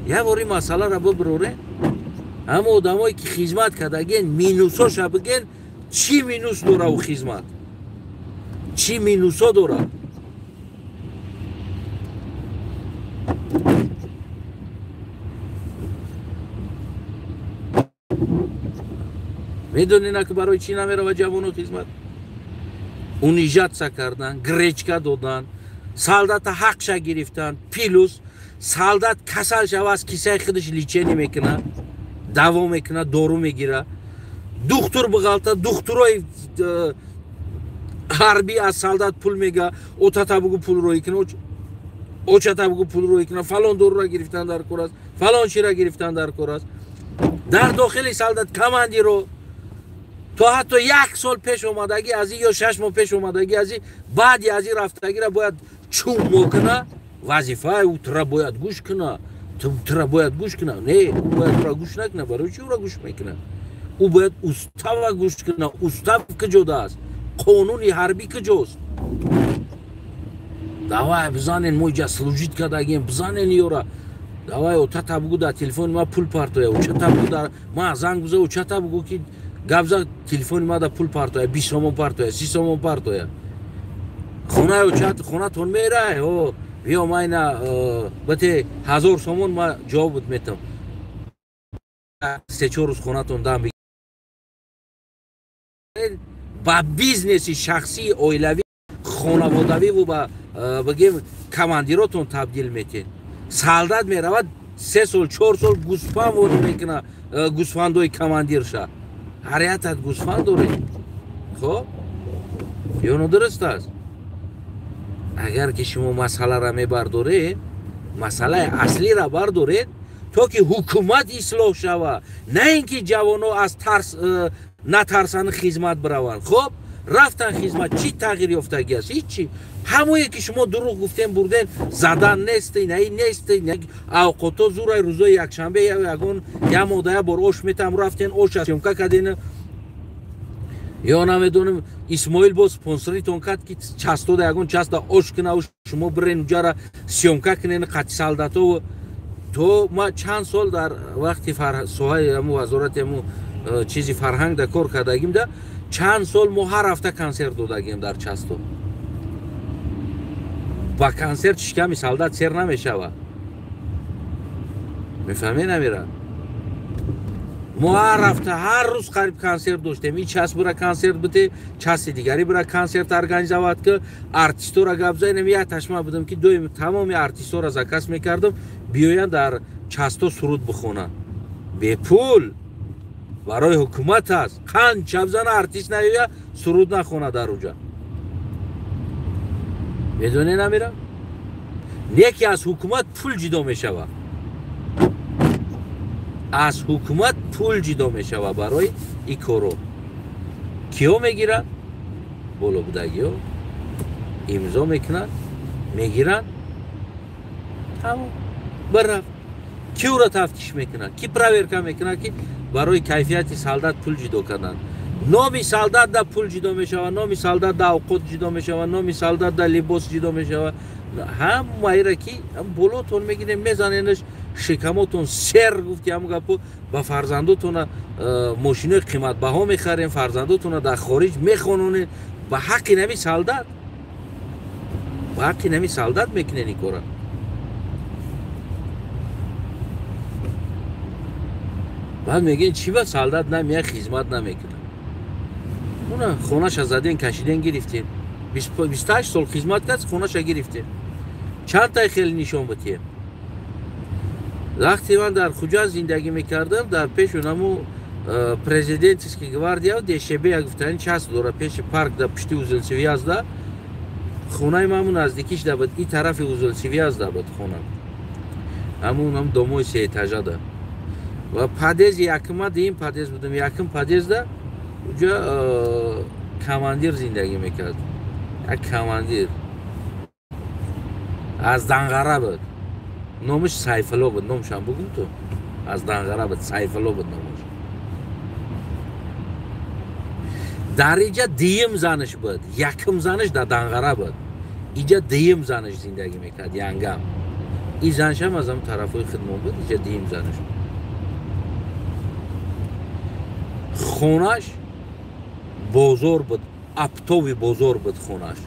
я бор ин масъаларо бибироре. Ҳама одамое ки хизмат кардагиен, минусоша биген, чӣ минус дора ӯ хизмат, чӣ минусо дорад? Медонед ки барои чӣ намерава ҷавоно хизмат? Унижаться кардан, гречка додан, солдата ҳақша гирифтан, плюс солдат касал шава аз кисаи худаш лечение мекунад, даво мекунад, дору мегирад. Духтур биғалта, духтурои ҳарбӣ аз солдат пул мега, отата бугу пул рӯй кунад, очата бугу пул рӯй кунад, фалон дорура гирифтан дар кор аст, фалон чира гирифтан дар кор аст. Дар дохили солдат командиро то ҳатто 1 сол пеш омадагӣ аз ё 6 моҳ пеш омадагӣ аз баъди аз ин рафтагиро бояд чум куна, вазифаи ӯ тура бояд гӯш куна, тура бояд гӯш куна. Не, ӯ бояд тура гӯш накуна. Барои чӣ ӯра гӯш мекуна? Ӯ бояд устава гӯш куна. Устав куҷода аст? Қонуни ҳарбӣ куҷост? Давай бизанен, мо иҷа служить кардагем, бизанен ёра. Давай отата бугу дар телефони ма пул партоя, очата бугу дар ма занг биза, очата бугу ки гап за телефони ма да пул партоя, 20 сомон партоя, 30 сомон партоя. Хонаи очат, хонатон мерай, о биё ма ина бате 1000 сомон ма ҷавобут метам. 3-4 рӯз хонатон дам ба бизнеси шахсии оилавӣ, хонаводавиву ба бигем командиротон табдил метен. Солдат меравад 3 сол 4 сол гӯсфанд ворид мекунад, гӯсфандои командирша. Ҳар якат гӯсфанд доред. Хоб, ё нодуруст аст? Агар ки шумо масъаларо мебардоред, масъалаи аслиро бардоред, то ки ҳукумат ислоҳ шава, на ин ки ҷавоно аз тарс натарсанд хизмат бираванд. Хоб, рафтан хизмат, чӣ тағйир ёфтагӣ аст? Ҳичи. Ҳамое ки шумо дурӯғ гуфтем, бурден, задан нест, наи нест, авқото зурай рӯзои якшанбе ягон я мода я бор ош метам, рафтен ош съёмка карден. Ё намедонам, Исмоил бо спонсоритон кард ки частода ягон часта ош кунаву шумо бирен уҷара съёмка кунен қати солдатову. То ма чанд сол дар вақти соҳаи ҳаму вазорати ҳаму чизи фарҳанг да кор кардагим, да чанд сол мо ҳар ҳафта консерт додагим дар часто. Ба консерт шиками солдат сер намешавад. Мефаҳмед намира? Мо ҳар ҳафта, ҳар рӯз қариб консерт доштем. Ин час бира консерт бите, часи дигари бира консерт организовать ки артистора гап занем. Як ташма будам ки доим тамоми артистора заказ мекардам, биёянд дар часто суруд бихонанд. Бепул барои ҳукумат аст. Қанд чабзана артист наёя, суруд нахона дар уҷа. Медонед намира? Неки аз ҳукумат пул ҷидо мешавад. Аз ҳукумат пул ҷидо мешавад барои ин коро. Киё мегиранд? Боло будагиё имзо мекунанд, мегиранд, тамом, бирафт. Ки ӯро тафтиш мекунад? Ки проверка мекунад, ки барои кайфияти солдат пул ҷудо карданд? Номи солдат да пул ҷудо мешавад, номи солдат да авқот ҷудо мешавад, номи солдат да либос ҷудо мешавад. Ҳамаира ки болотон мегирем, мезаненаш, шикамотон сер гуфти ҳамун гапо, ба фарзандотона мошинои қиматбаҳо мехарем, фарзандотона дар хориҷ мехононем. Ба ҳаққи нами солдат, ба ҳаққи нами солдат мекунен ин кора. Баъд мегӯен чӣ ба солдат намеяд, хизмат намекунад? Уна хонаша заден, кашиден, гирифтем. 28 сол хизмат кард, хонаша гирифтем. Чанд тай хеле нишон битием. Вақте ман дар Хуҷанд зиндагӣ мекардам, дар пешу наму президентский гвардия ДШБ гуфтани часть дора пеши парк, да пушти узел связь да хонаи ман наздикиш да буд, и тарафи узел связь да буд хона. Ҳамун ҳам домои се этажа да. Ва подъезд якума дуюм подъезд будам, якум подъезда уҷа командир зиндагӣ мекард. Як командир аз Данғара буд, номаш Сайфулло буд. Номашам бугум ту, аз Данғара буд, Сайфулло буд номаш. Дар иҷа дуюм занаш буд, якум занаш дар Данғара буд, иҷа дуюм занаш зиндагӣ мекард, янгам. И занашам аз ҳам тарафҳои хидмон буд, иҷа дуюм занаш. Хонаш бозор буд, оптовый бозор буд хонаш.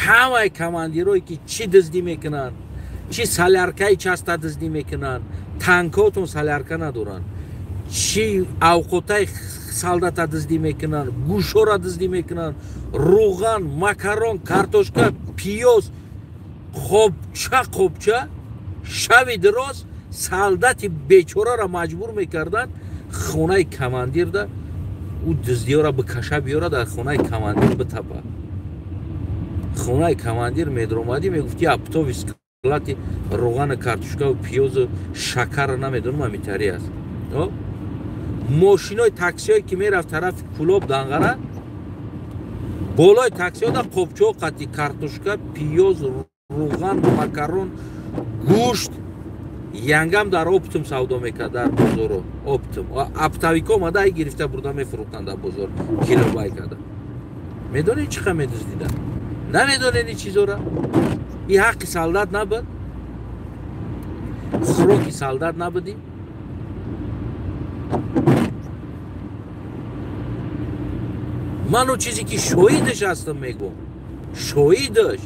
Ҳамаи командирое ки чӣ дуздӣ мекунанд, чӣ соляркаи часта дуздӣ мекунанд, танкотон солярка надоранд, чӣ авқотаи солдата дуздӣ мекунанд, гӯшора дуздӣ мекунанд, рӯған, макарон, картошка, пиёз, қобча қобча. Шави дароз солдати бечораро маҷбур мекарданд хонаи командирда ӯ дуздиёра бикаша биёра, дар хонаи командир битапа. Хонаи командир медромадӣ, мегуфти оптовый склад и роғану картошкаву пиёзу шакарро намедонам, амитари аст. Мошинои таксиое ки мерафт тарафи Кулоб, Данғара, болои таксиҳода қобчаҳо қати картошка, пиёз, рӯған, макарон, гӯшт. Янгам дар оптом савдо мекард, дар бозоро оптом оптовик о омада ай гирифта бурда мефурӯхтанд дар бозор, килобай карда. Медонед, чӣ қа медуздида? Намедонед ин чизора? И ҳаққи солдат набуд, хӯроки солдат набудӣ? Ман он чизе ки шоҳидаш ҳастам мегӯм, шоҳидаш.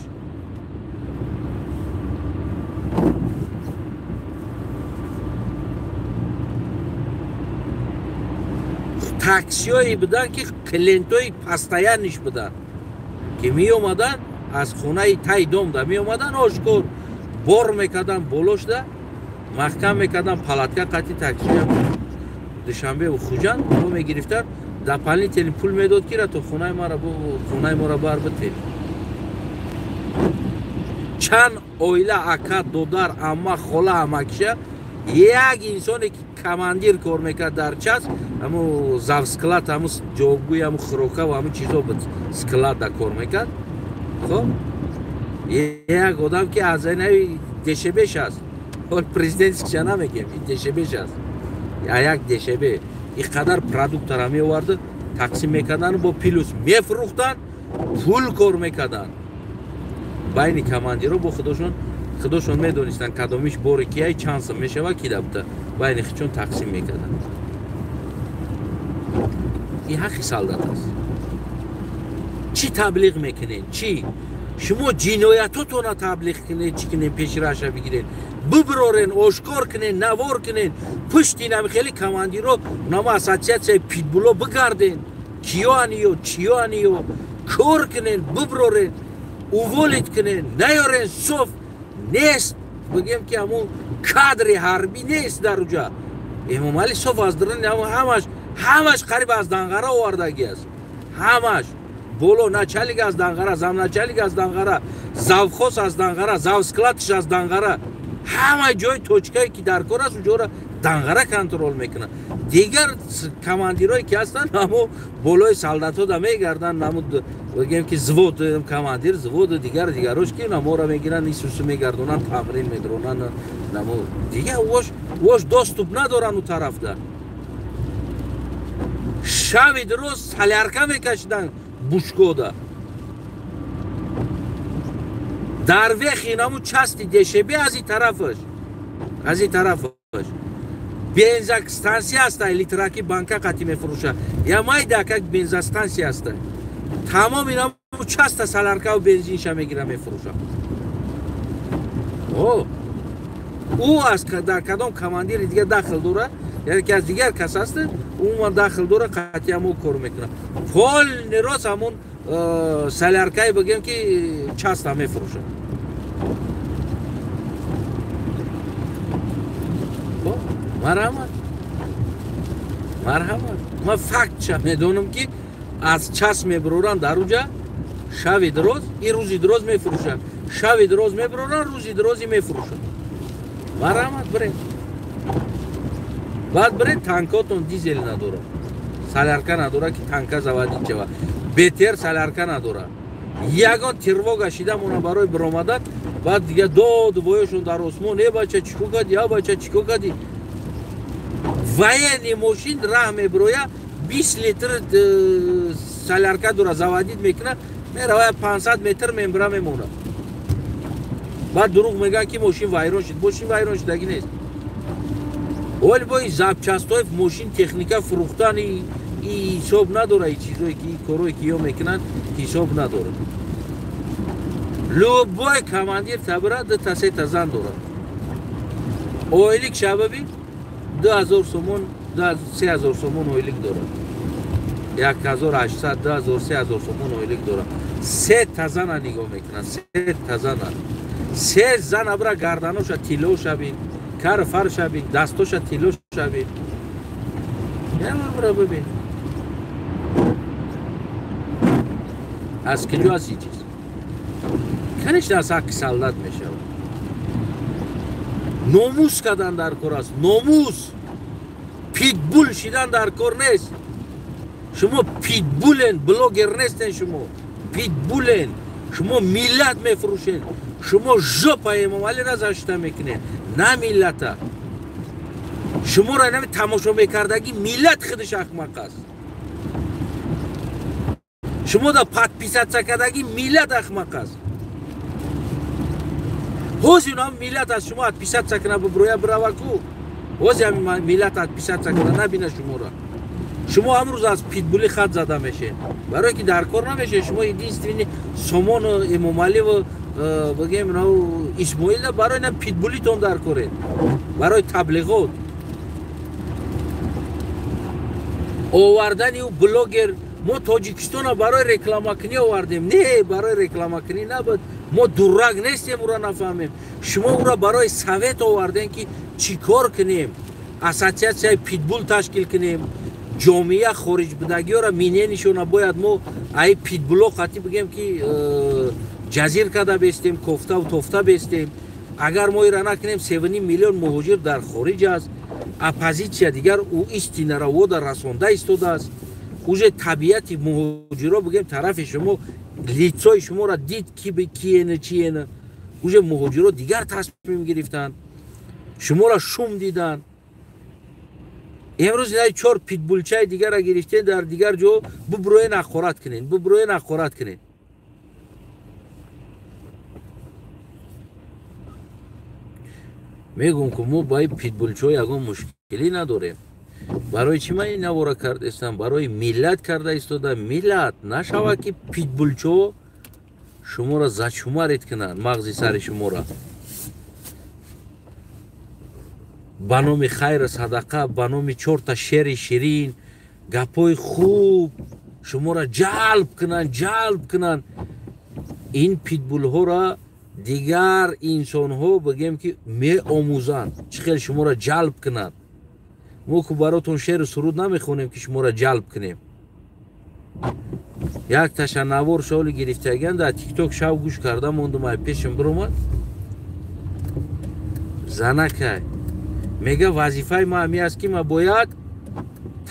Таксиҳое буданд, ки клиентои постоянный ш буданд, ки меомаданд аз хонаи тай домда меомаданд, ошкор бор мекарданд, болошда маҳкам мекарданд, палатка қати таксиҳоя Душанбеву Хуҷанд бо мегирифтанд, дополнительный пул медод, ки то хонаи мара, хонаи моро бар бите. Чанд оила, ака, додар, амма, хола, амакиша, як инсоне ки командир кор мекард дар часть, ҳаму завсклад, ҳаму ҷавобгӯи ҳаму хӯрокаву ҳаму чизо буд, склад да кор мекард. Хоб, як одам ки аз инави ДШБш аст, ҳол президентский ша намегем, ДШБш аст, як ДШБ ин қадар продуктара меоварду, тақсим мекарданду, бо плюс мефурӯхтанд, пул кор мекарданд байни командиро. Бо худошон медонистанд, кадомиш бори кияй, чанд сум мешавад, ки дабта байни хичон тақсим мекарданд. Ин ҳаққи солдат аст. Чӣ таблиғ мекунед? Чӣ шумо ҷиноятотона таблиғ кунед? Чӣ кунед? Пешраша бигиред, бибирорен, ошкор кунед, навор кунед, пушти нами хеле командиро, нама ассотсиатсияи питбуло бигарден, киёаниё, чиёаниё, кор кунед, бибирорен, уволить кунед, наёрен. Соф нест, бигем ки ҳамун кадри ҳарбӣ нест дар уҷа. Эмомалӣ соф аз дарун ҳамаш қариб аз Данғара овардагӣ аст, ҳамаш боло начальник аз Данғара, замначальник аз Данғара, завхоз аз Данғара, завсклад ш аз Данғара. Ҳама ҷои точкае ки дар кор аст, уҷора Данғара контрол мекунад. Дигар командирое ки ҳастанд, ҳамо болои солдатҳо да мегарданд, намо бигем ки взвод командир взводу дигар дигарош ки наморо мегиранд, исусу мегардонанд, тамрин медронанд, намо дигар вош доступ надоранд у тарафда. Шави дроз солярка мекашиданд бушкода. Дар вехи наму части дешебе аз и тарафаш. Аз и тарафаш. Бензостансия аст, литраки банка қати мефурӯшад. Я майда как бензостансия аст. Тамоми наму часта солярка ва бензинша мегира мефурӯшад. О! Ӯ аз дар кадом командири дигар дахл дорад, яъне ки аз дигар кас аст, умуман дахл дорад, қати ҳамон кор мекунад. Полный рост ҳамон соляркае бигем ки часта мефурӯшад. Марҳамат, марҳамат. Ман фактша медонам ки аз час мебуроранд дар уҷа, шави дроз, и рӯзи дроз мефурӯшанд. Шави дроз мебуроранд, рӯзи дрози мефурӯшанд. Марҳамат, биред. Баъд биред, танкотон дизел надорад, солярка надорад ки танка заводить шавад. БТР солярка надорад. Ягон тревога шида мона барои биромадан, баъд дига доду воёшон дар осмон: э бача чӣ кор кардӣ, а бача чӣ кор кардӣ? Военный мошин раҳ мебироя, 20 литр солярка дора, заводить мекунад, меравая 500 метр мембира мемонад. Баъд дурӯғ мегӯянд ки мошин вайрон шуд. Мошин вайрон шудагӣ нест. Оли бо запчастҳои мошин техника фурӯхтан и ҳисоб надорад, и чизое ки корое ки ё мекунанд ҳисоб надорад. Любой командир табира дута сета зан дорад. Ойлик шабаби 2000 сомон, 3000 сомон ойлик дорад. 1800, 2000, 3000 сомон ойлик дорад. Се та зана нигоҳ мекунад, се та зана. Се зана бира гарданоша тилло шабин, кар фар шабин, дастоша тилло шабин. Яма бира бибин. Аз куҷо аст ин чиз? Конечно, аз ҳаққи солдат мешавад. Номус кардан дар кор аст, номус. Питбул шидан дар кор нест. Шумо питбулен, блогер нестен шумо. Питбулен. Шумо миллат мефурӯшед. Шумо жопа Эмомалиро зашта мекунед, на миллата. Шуморо нами тамошо мекардагӣ миллат худаш ахмақ аст. Шумо да подписаться кардагӣ миллат ахмақ аст. Ҳозир ҳам миллат аз шумо отписаться кунад, биброя бирава ку. Ҳозир ҳам миллат отписаться кунад, набина шуморо. Шумо ҳамрӯз аз питбули хат зада мешед. Барое ки дар кор намешед, шумо единственный Сомон Эмомаливу бигем Исмоила барои на питбулитон дар коред. Барои таблиғот. Овардани ӯ блогер мо Тоҷикистонро барои рекламакунӣ овардем. Не, барои рекламакунӣ набуд. Мо дурак нестем, ӯро нафаҳмем. Шумо ӯро барои совет овардем ки чӣ кор кунем, ассотсиатсияи питбул ташкил кунем, ҷомеа хориҷ будагиёро миненишона бояд мо ай питбуло қатӣ бигем ки ҷазир карда бестем, кофтаву тофта бестем. Агар мо ира накунем, 7,5 миллион муҳоҷир дар хориҷ аст. Оппозитсия дигар ӯ истинаро вода расонда истодааст. Уже табиати муҳоҷиро бигем тарафи шумо, лицои шуморо дид ки киена чиена. Уже муҳоҷиро дигар тасмим гирифтанд, шуморо шум диданд. Имрӯз инай 4 питбулчаи дигарро гирифтен, дар дигар ҷо буброен ҳақорат кунен, буброен ҳақорат кунен. Мегӯм ки мо ба ин питбулчаҳо ягон мушкилӣ надорем. Барои чӣ ман ин навора кардаистам? Барои миллат карда истода. Миллат нашавад ки питбулчаҳо шуморо зачумарид кунанд, мағзи сари шуморо. Ба номи хайру садақа, ба номи чорта шери ширин, гапҳои хуб шуморо ҷалб кунанд, ҷалб кунанд. Ин питбулҳоро дигар инсонҳо бигем ки меомӯзанд, чӣ хел шуморо ҷалб кунанд. Мо ку баротон шеру суруд намехонем ки шуморо ҷалб кунем. Як таша навор шоли гирифтагиан дар тикток шав гӯш карда мондум, ай пешам биромад. Занакай Мега вазифаи ма ҳами аст, ки ма бояд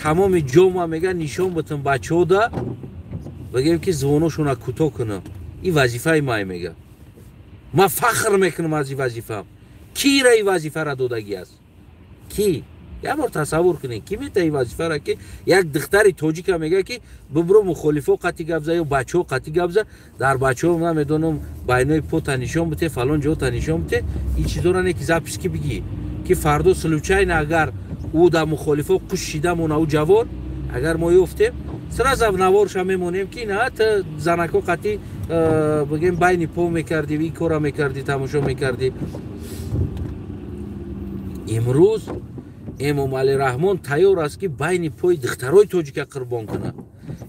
тамоми ҷома, мега, нишон битам бачаҳода, бигем, ки звоношона кӯтоҳ кунам. Ин вазифаи май, мега. Ма фахр мекунам аз ин вазифаам. Кира ин вазифара додагӣ аст? Ки? Як бор тасаввур кунед, ки мета ин вазифара, ки як духтари тоҷика мега, ки бибро мухолифо қати гап за ё бачаҳо қати гап за, дар бачаҳо намедонам байнои пота нишон бите, фалон ҷота нишон бите, ин чизора не, ки запись ки бигӣ, ки фардо случайно агар ӯ дар мухолифо қуш шида мона, ӯ ҷавон, агар мо ёфтем, сразу наворша мемонем, ки на та занако қати бигем байни по мекардӣ, ин кора мекардӣ, тамошо мекардӣ. Имрӯз Эмомалӣ Раҳмон тайёр аст, ки байни пои духтарои тоҷика қурбон кунад.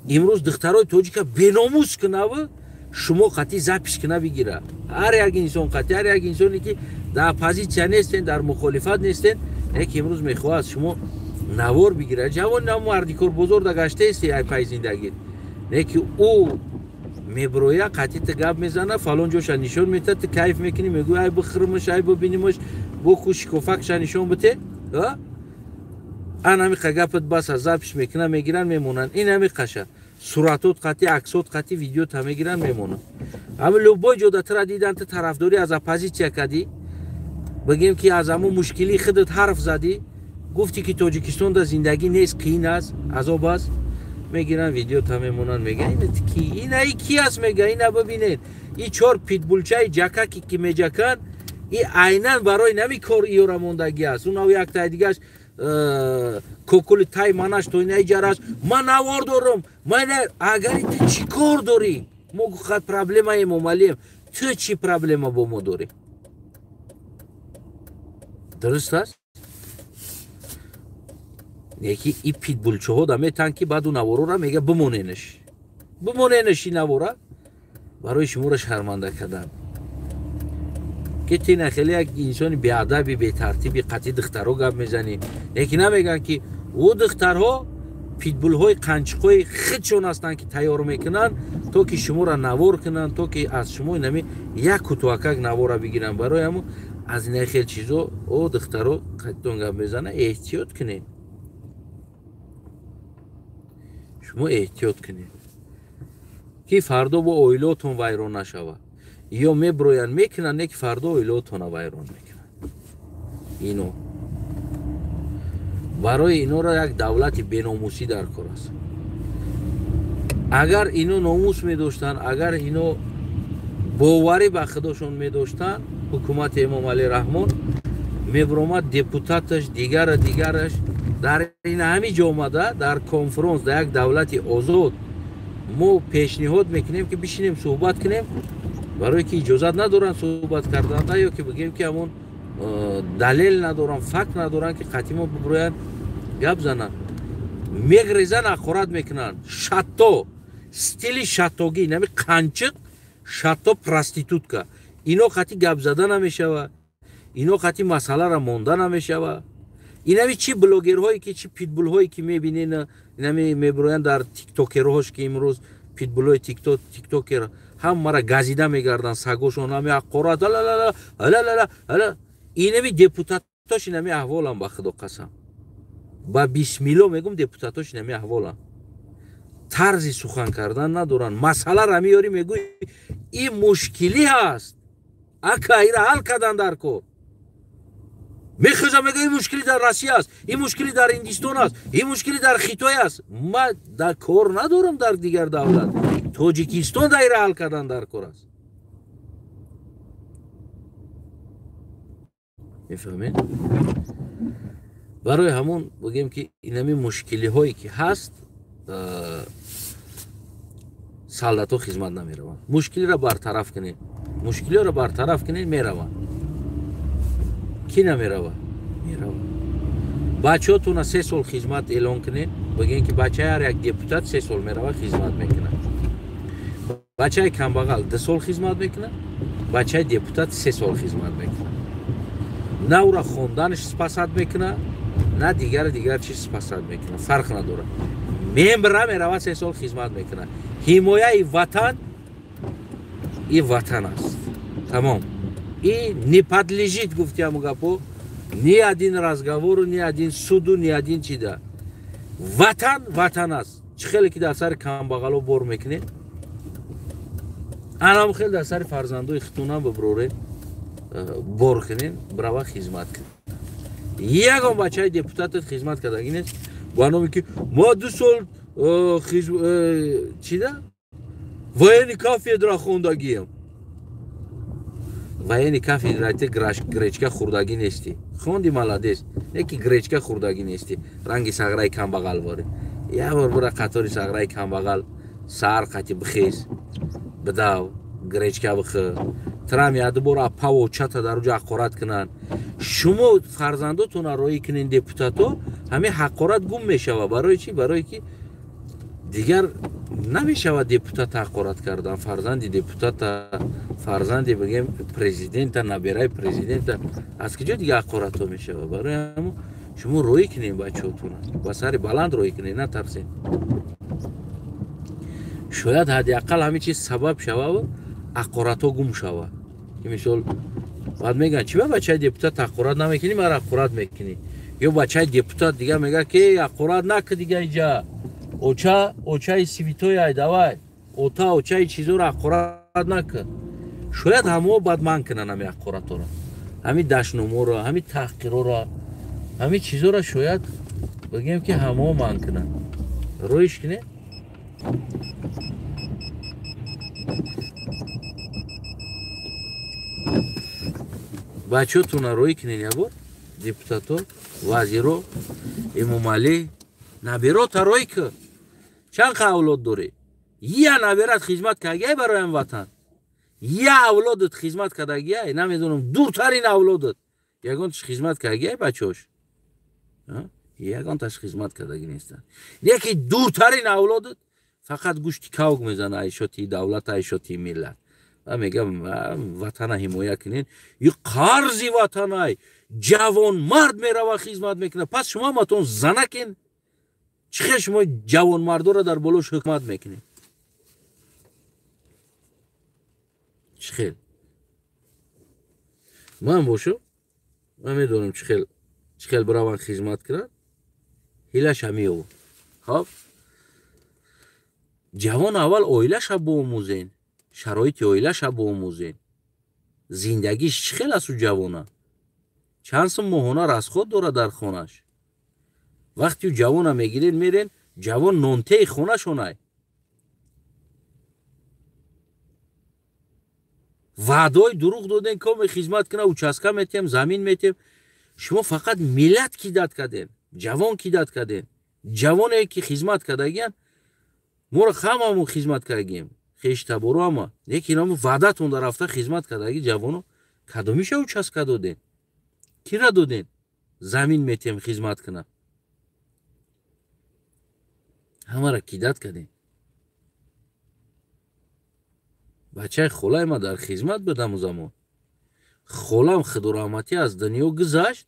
Имрӯз духтарои тоҷика беномус кунаву шумо қати запись куна бигира. Ҳар як инсон қати, ҳар як инсоне, ки дар оппозитсия нестен, дар мухолифат нестен, яке имрӯз мехоҳад шумо навор бигира. Ҷавон нам мардикор бозор да гаштаести, ай пай зиндагит. Не ки ӯ меброя, қати та гап мезана, фалон ҷоша нишон метад, ту кайф мекунӣ, мегӯӣ, ай бихӯрмаш, ай бибинимаш, боку шикофакша нишон бите. Ан ҳамиқа гапат баса, запись мекунан, мегиран, мемонанд. Ин ҳамиқаша суратот қати, аксот қати, видеота мегиран, мемонанд. Ҳами любой ҷода тура дидан, ту тарафдорӣ аз оппозитсия кардӣ, бигем, ки аз ҳамун мушкилии худат ҳарф задӣ, гуфтӣ, ки Тоҷикистонда зиндагӣ нест, қиин аст, азоб аст, мегиран, видеота мемонанд, мега ина ки, ина и ки аст, мега ина бибинед, и чор питбулчаи ҷакаки, ки меҷакан, и айнан барои нами кор иёра мондагӣ аст. Унав яктай дигаш кокули тай манаш то ина иҷараш, ман навор дорам, ман агари ту чӣ кор дорӣ? Мо хат проблема Эмомалием, ту чӣ проблема бо мо дорӣ? Дуруст аст? Яки и питбулчаҳо да метан, ки баъду наворора мега бимоненаш, бимоненаш и навора барои шуморо шарманда кардан, ки тина хеле як инсони беадаби, бетартиби, қатъи духтарҳо гап мезанӣ. Яки намегӯянд, ки ӯ духтарҳо питбулҳои қанчиқҳои худшон ҳастанд, ки тайёр мекунанд, то ки шуморо навор кунанд, то ки аз шумо инами як кутуакак навора бигиранд. Барои ҳамо аз ина хел чизо, о духтаро, қатитон гап мезана, эҳтиёт кунед, шумо эҳтиёт кунед, ки фардо бо оилаотон вайрон нашавад. Ё меброянд, мекунанд, не ки фардо оилаотона вайрон мекунанд. Ино барои инора як давлати беномусӣ дар кор аст. Агар ино номус медоштанд, агар ино боварӣ ба худошон медоштанд, ҳукумати Эмомалӣ Раҳмон мебиромад, депутаташ, дигара дигараш дар ин ҳами ҷо омада, дар конфронс, дар як давлати озод мо пешниҳод мекунем, ки бишинем, суҳбат кунем, барое ки иҷозат надоранд суҳбат кардан, ё ки бигем, ки ҳамон далел надоранд, факт надоранд, ки қатъи мо биброянд, гап зананд. Мегрезан, ҳақорат мекунанд, шатто, стили шаттогӣ, нами қанчиқ, шатто, проститутка. Ино қатъи гап зада намешавад, ино қатъи масъалара монда намешавад. Инами чи блогерҳое, ки чи питбулҳое, ки мебинен, инами мебироянд дар тиктокерҳош, ки имрӯз питбулҳои тиктокер ҳамара газида мегарданд, сагошон ҳами ҳақорат, ала. Инами депутатош инами аҳволам, ба худо қасам, ба бисмилло мегум, депутатош инами аҳволам, тарзи сухан кардан надоранд. Масъалара меёрӣ, мегӯй, ин мушкилӣ ҳаст, ака, ира ҳал кардан дар кор. Мехеза, мега, ин мушкилӣ дар Россия аст, ин мушкилӣ дар Ҳиндистон аст, ин мушкилӣ дар Хитой аст. Ма дар кор надорам дар дигар давлат, Тоҷикистон да ира ҳал кардан дар кор аст. Мефаҳмед? Барои ҳамон бигем, ки инами мушкилиҳое, ки ҳаст, солдатҳо хизмат намераванд. Мушкилиро бартараф кунед, мушкилиҳоро бартараф кунед, мераванд. Ки намерава? Мерава. Бачаҳотона 3 сол хизмат эълон кунед, бигем, ки бачаи ҳар як депутат 3 сол мерава, хизмат мекунад. Бачаи камбағал 2 сол хизмат мекунад, бачаи депутат 3 сол хизмат мекунад. На ӯра хонданаш спасать мекунад, на дигару дигар чиз спасать мекунад, фарқ надорад. Мембра, мерава, 3 сол хизмат мекунад. Ҳимояи ватан и ватан аст, тамом. И не подлежит, гуфти ҳаму гапо. Ни один разговору, ни один суду, ни один чида. Ватан ватан аст. Чӣ хеле ки дар сари камбағало бор мекунед, анам хеле дар сари фарзандои хитунам биброред, бор кунед, брава хизмат кунед. Ягон бачаи депутатат хизмат кардагӣ нест. Ба номе ки ма 2 сол чида военный кафедра хондагием. Военный кафедра те гречка хӯрдагӣ нестӣ. Хонди, молодец, не ки гречка хӯрдагӣ нестӣ. Ранги сағраи камбағал ворӣ. Як бор бура қатори сағраи камбағал сар қати бихез, бидав, гречка бихӯр. Трам як бор апаво чата дар уҷа ҳақорат кунанд. Шумо фарзандотонро роӣ кунед депутато, ҳамин ҳақорат гум мешавад. Барои чӣ? Барои ки дигар намешавад депутата ҳақорат кардан. Фарзанди депутата, фарзанди бигем президента, набираи президента, аз куҷо дигар ҳақоратҳо мешавад? Барои ҳамо шумо роӣ кунед бачаҳотонро, ба сари баланд роӣ кунед, натарсед. Шояд ҳадди ақал ҳамин чиз сабаб шавад, ҳақоратҳо гум шавад. Ки мисол баъд мегӯянд, чӣ ба бачаи депутат ҳақорат намекунӣ, мара ҳақорат мекунӣ. Ё бачаи депутат дигар мегӯяд ки ҳақорат накун дига иҷа. Оча, очаи свитой ай, давай. Ота, очаи чизоро ҳақорат накун. Шояд ҳамао баъд ман кунанд ҳамин ҳақоратҳоро, ҳамин дашноморо, ҳамин таҳқироро, ҳамин чизоро шояд бигем ки ҳамао ман кунанд. Роиш кунед. Бачаҳотонро роӣ кунед ябор, депутато, вазиро, Эмомалӣ, набирота роӣ кун. Чанд қа авлод дорӣ? Я набират хизмат кардагиай барои ҳам ватан. Я авлодат хизмат кардагиай, намедонам, дуртарин авлодат. Ягонташ хизмат кардагиай бачаҳош? Ягонташ хизмат кардагӣ нестанд. Яке дуртарин авлодат фақат гӯшти кавк мезана айшоти давлат, айшоти миллат. Ва мегам ватана ҳимоя кунед. И қарзи ватанай. Ҷавонмард мерава хизмат мекунад. Пас шумо ҳаматон занакен. Чӣ хел шумо ҷавонмардоро дар болош ҳукмат мекунед? Чӣ хел? Ман бошам, ман медонам чӣ хел бираванд хизмат кунанд. Ҳилаша меёбам. Хоб? Ҷавон аввал оилаша биомӯзен, шароити оилаша биомӯзен. Зиндагиш чӣ хел аст у ҷавона? Чанд сум моҳона расход дорад дар хонаш? Вақти ӯ ҷавона мегирен, мерен, ҷавон нонтеи хонашонай. Ваъдаҳои дурӯғ доден, коме хизмат куна, участка метиҳем, замин метиҳем. Шумо фақат миллат кидат карден, ҷавон кидат карден. Ҷавоне ки хизмат кардагиян, моро ҳамамон хизмат кардагием, хештаборо ҳама. Лекин ҳамо ваъдатон дар рафта хизмат кардаги ҷавоно кадомиша участка доден? Кира доден? Замин метиҳем хизмат куна. Ҳамаро кидат кардем. Бачаи холаи ма дар хизмат буд ҳамон замон. Холам худораҳматӣ аз дунё гузашт,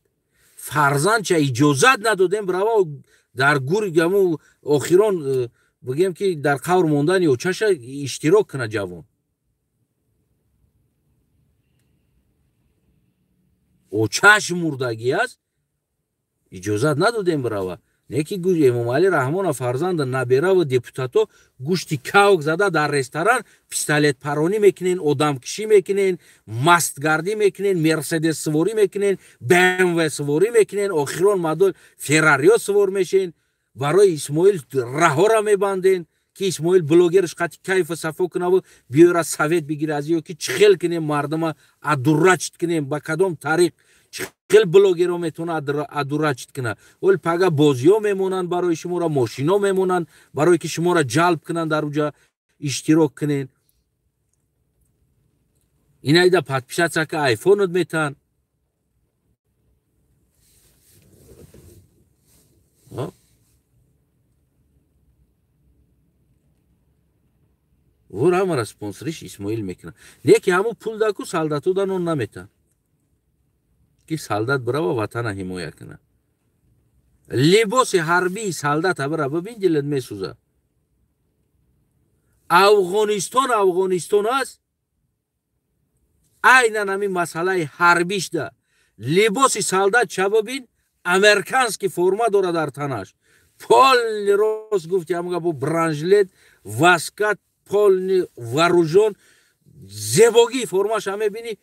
фарзандча иҷозат надодем брава дар гур ҳамон охирон бигем ки дар қавр мондани очаша иштирок кунад ҷавон. Очаш мурдагӣ аст, иҷозат надодем брава. Неки Эмомалӣ Раҳмонов фарзанда набераву депутато гӯшти кавк зада дар ресторан пистолетпаронӣ мекунен, одамкишӣ мекунен, мастгардӣ мекунен, мерседес суворӣ мекунен, БМВ суворӣ мекунен, охирон мадол феррарио сувор мешен, барои Исмоил раҳора мебанден ки Исмоил блогерш қати кайфу сафо кунаву биёра совет бигира аз ё ки чӣ хел кунем мардума адурачт кунем, ба кадом тариқ хел блогеро метавонад адурачт кунад. Ол пага бозиҳо мемонанд барои шуморо, мошино мемонанд барое ки шуморо ҷалб кунанд, дар уҷа иштирок кунед. Инаида подписаться ка айфонот метаҳанд. Вор ҳамара спонсориш Исмоил мекунад. Не ки ҳамун пул даку солдату да нон наметаҳанд ки солдат бирава ватана ҳимоя кунад. Либоси ҳарбии солдата бира бибин, дилат месӯзад. Афғонистон Афғонистон аст, айнан ҳамин масъалаи ҳарбишда Либоси солдат ча бибин, американский форма дора дар танаш. Полный рост гуфти ҳамга бо бронежилет, васкат, полный вооружён, зебогии формаша мебини,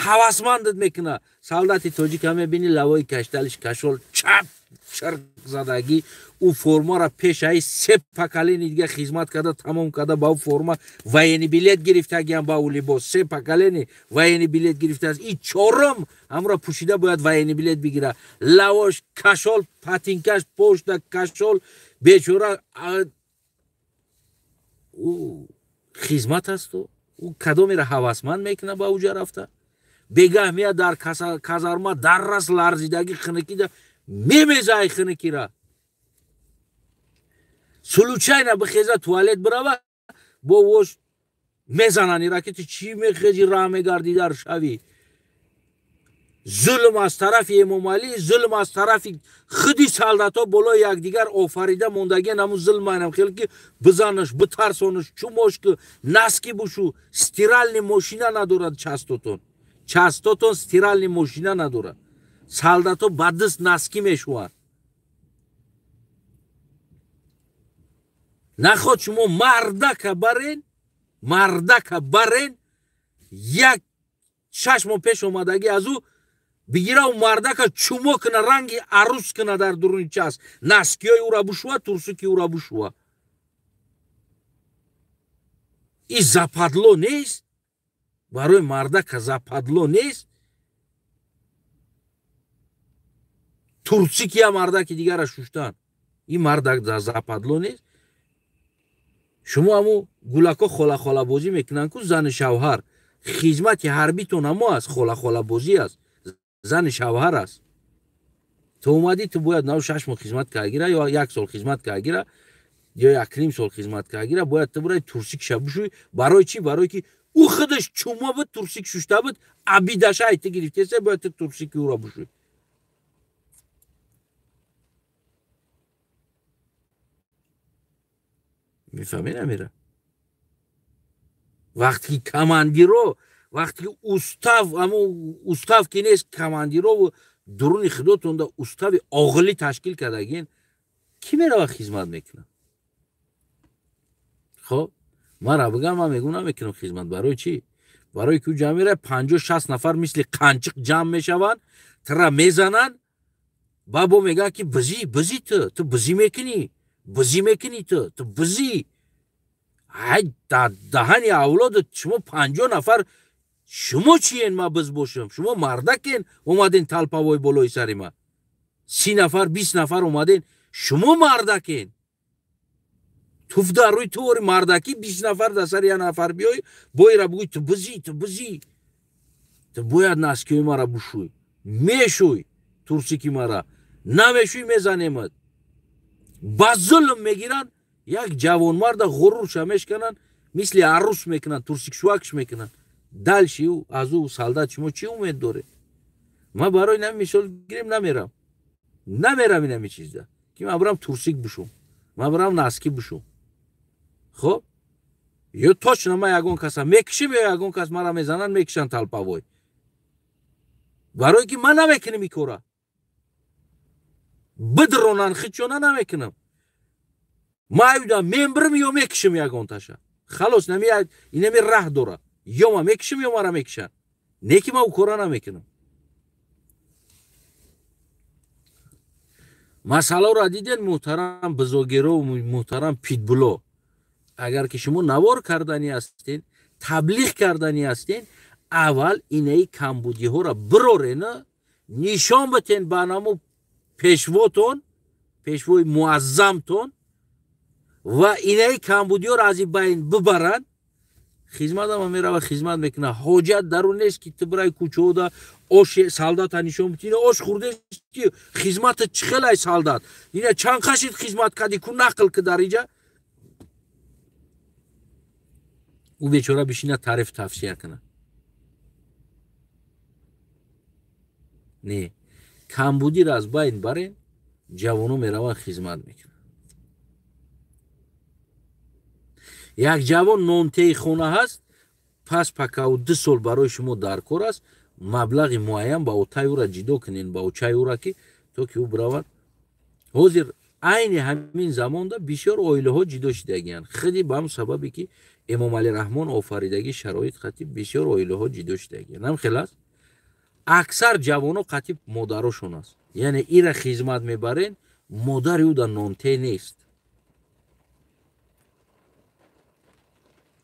ҳавасмандат мекуна. Солдати тоҷика мебини, лавои кашталиш кашол, чап чирк задагӣ, ӯ формаро пешаи се поколение дига хизмат карда, тамом карда, ба ӯ форма военный билет гирифтагиам, ба ӯ либос се поколение военный билет гирифтааст. И чорум ҳамро пӯшида бояд военный билет бигира. Лавош кашол, патинкаш пошта кашол, бечора ӯ хизмат асту. Ӯ кадомеро ҳавасманд мекуна ба ӯ ҷа рафта? Бегаҳ меяд дар казарма, даррас ларзидагӣ хинукида мемезай хинукира. Случайно бихеза туалет бирава, бо вош мезананд ира ки ту чӣ мехези, раҳ мегардӣ дар шавӣ. Зулм аз тарафи Эмомалӣ, зулм аз тарафи худи солдатҳо болои якдигар офарида мондагиан. Ҳамун зулм айнам хел ки бизанаш, битарсонаш, чумош ки носки бушу. Стиральный мошина надорад частотон, частотон стиральный мошина надорад. Солдатҳо ба даст носки мешуванд. Наход шумо мардака барен, мардака барен, як 6 моҳ пеш омадагӣ аз ӯ бигира, ӯ мардака чумо куна, ранги арӯс куна дар дуруни час, носкиҳои ӯра бушува, турсуки ӯра бушува. И западло нест барои мардака, западло нест. Турсикия мардаки дигара шуштан, ин мардак западло нест. Шумо ҳаму гулако хола-холабозӣ мекунанд ку зани шавҳар. Хизмати ҳарбитон ҳамо аст, хола-холабозӣ аст, зани шавҳар аст. Ту омадӣ, ту бояд нав 6 моҳ хизмат кагира ё 1 сол хизмат кагира ё 1.5 сол хизмат кагира, бояд ту барои турсикша бушӯй. Барои чӣ? Барои ки ӯ худаш чумо буд, турсик шушта буд, абидаша ай ту гирифтеса, бояд ту турсики ӯро бушӯй. Мефаҳмӣ намера? Вақте ки командиро, вақте ки устав, ҳамун устав ки нест, командирову дуруни худотонда устави оғилӣ ташкил кардагин, кӣ мерава хизмат мекунад? Хоб, мара бигам, ман мегӯм намекунам хизмат. Барои чӣ? Барои ки ӯ ҷамъ мерава, 50-60 нафар мисли қанчиқ ҷамъ мешаванд, тра мезананд, ба бо мегӯянд ки бизӣ, бизӣ, ту бизӣ мекунӣ, бизӣ мекунӣ, ту бизӣ. Ай даҳани авлодат шумо 50 нафар, шумо чиен ма биз бошам? Шумо мардакен омаден талпавой болои сари ма. 30 нафар, 20 нафар омаден, шумо мардакен. Туф дар рӯи ту ори мардакӣ, 20 нафар дар сари як нафар биёй, боира бугӯй ту бизӣ, ту бизӣ. Ту бояд наскиҳои мара бушӯй. Мешӯй турсики мара. Намешӯй мезанемат. Ба зулм мегиранд, як ҷавонмарда ғурурша мешкананд, мисли арӯс мекунанд, турсикшувакш мекунанд. Дальше ӯ аз ӯ солдат шумо чӣ умед доред? Ман барои нами мисол гирем намерам. Намерам инами чизда. Ки ман барам турсик бушум. Ман барам носки бушум. Хоб? Ё точно ман ягон каса мекушим, ё ягон кас мара мезананд, мекушанд талпавой. Барои ки ман намекунам ин кора. Бидронанд хичона намекунам. Ман аюдам мембирам ё мекушам ягонташа. Халос, инами раҳ дора. Ё ман мекушам, ё мара мекушанд. Не ки ман ӯ кора намекунам. Масъаларо диден муҳтарам бизогеро, муҳтарам питбуло. Агар ки шумо навор карданӣ ҳастен, таблиғ карданӣ ҳастен, аввал инаи камбудиҳоро бирорена, нишон битен ба наму пешвотон, пешвои муаззамтон, ва инаи камбудиҳоро аз ин байн бибаранд. Хизматама мерава, хизмат мекунад. Ҳоҷат дар он нест ки ту бирай кӯчаода ош солдата нишон битӣ. Ина ош хӯрдест ки хизмата чӣ хел ай солдат? Ина чанд қашид хизмат кардӣ, ку нақл ки дар инҷа? Ӯ бечора бишина таъриф тавсия кунад. Не, камбудиро аз байн барен, ҷавоно мераванд хизмат мекунанд. Як ҷавон нонтеи хона ҳаст, пас пакау 2 сол барои шумо дар кор аст, Маблағи муайян ба отаи ӯра ҷидо кунен, ба очаи ӯра, ки то ки ӯ биравад. Ҳозир айни ҳамин замонда бисёр оилаҳо ҷидо шидагиянд. Худи ба ҳам сабабе ки Эмомалӣ Раҳмон офаридагӣ шароит қатӣ бисёр оилаҳо ҷидо шидагиянд. Ҳам хел аст? Аксар ҷавоно қатӣ модарошон аст. Яъне ира хизмат мебарен, модари ӯ дар нонте нест.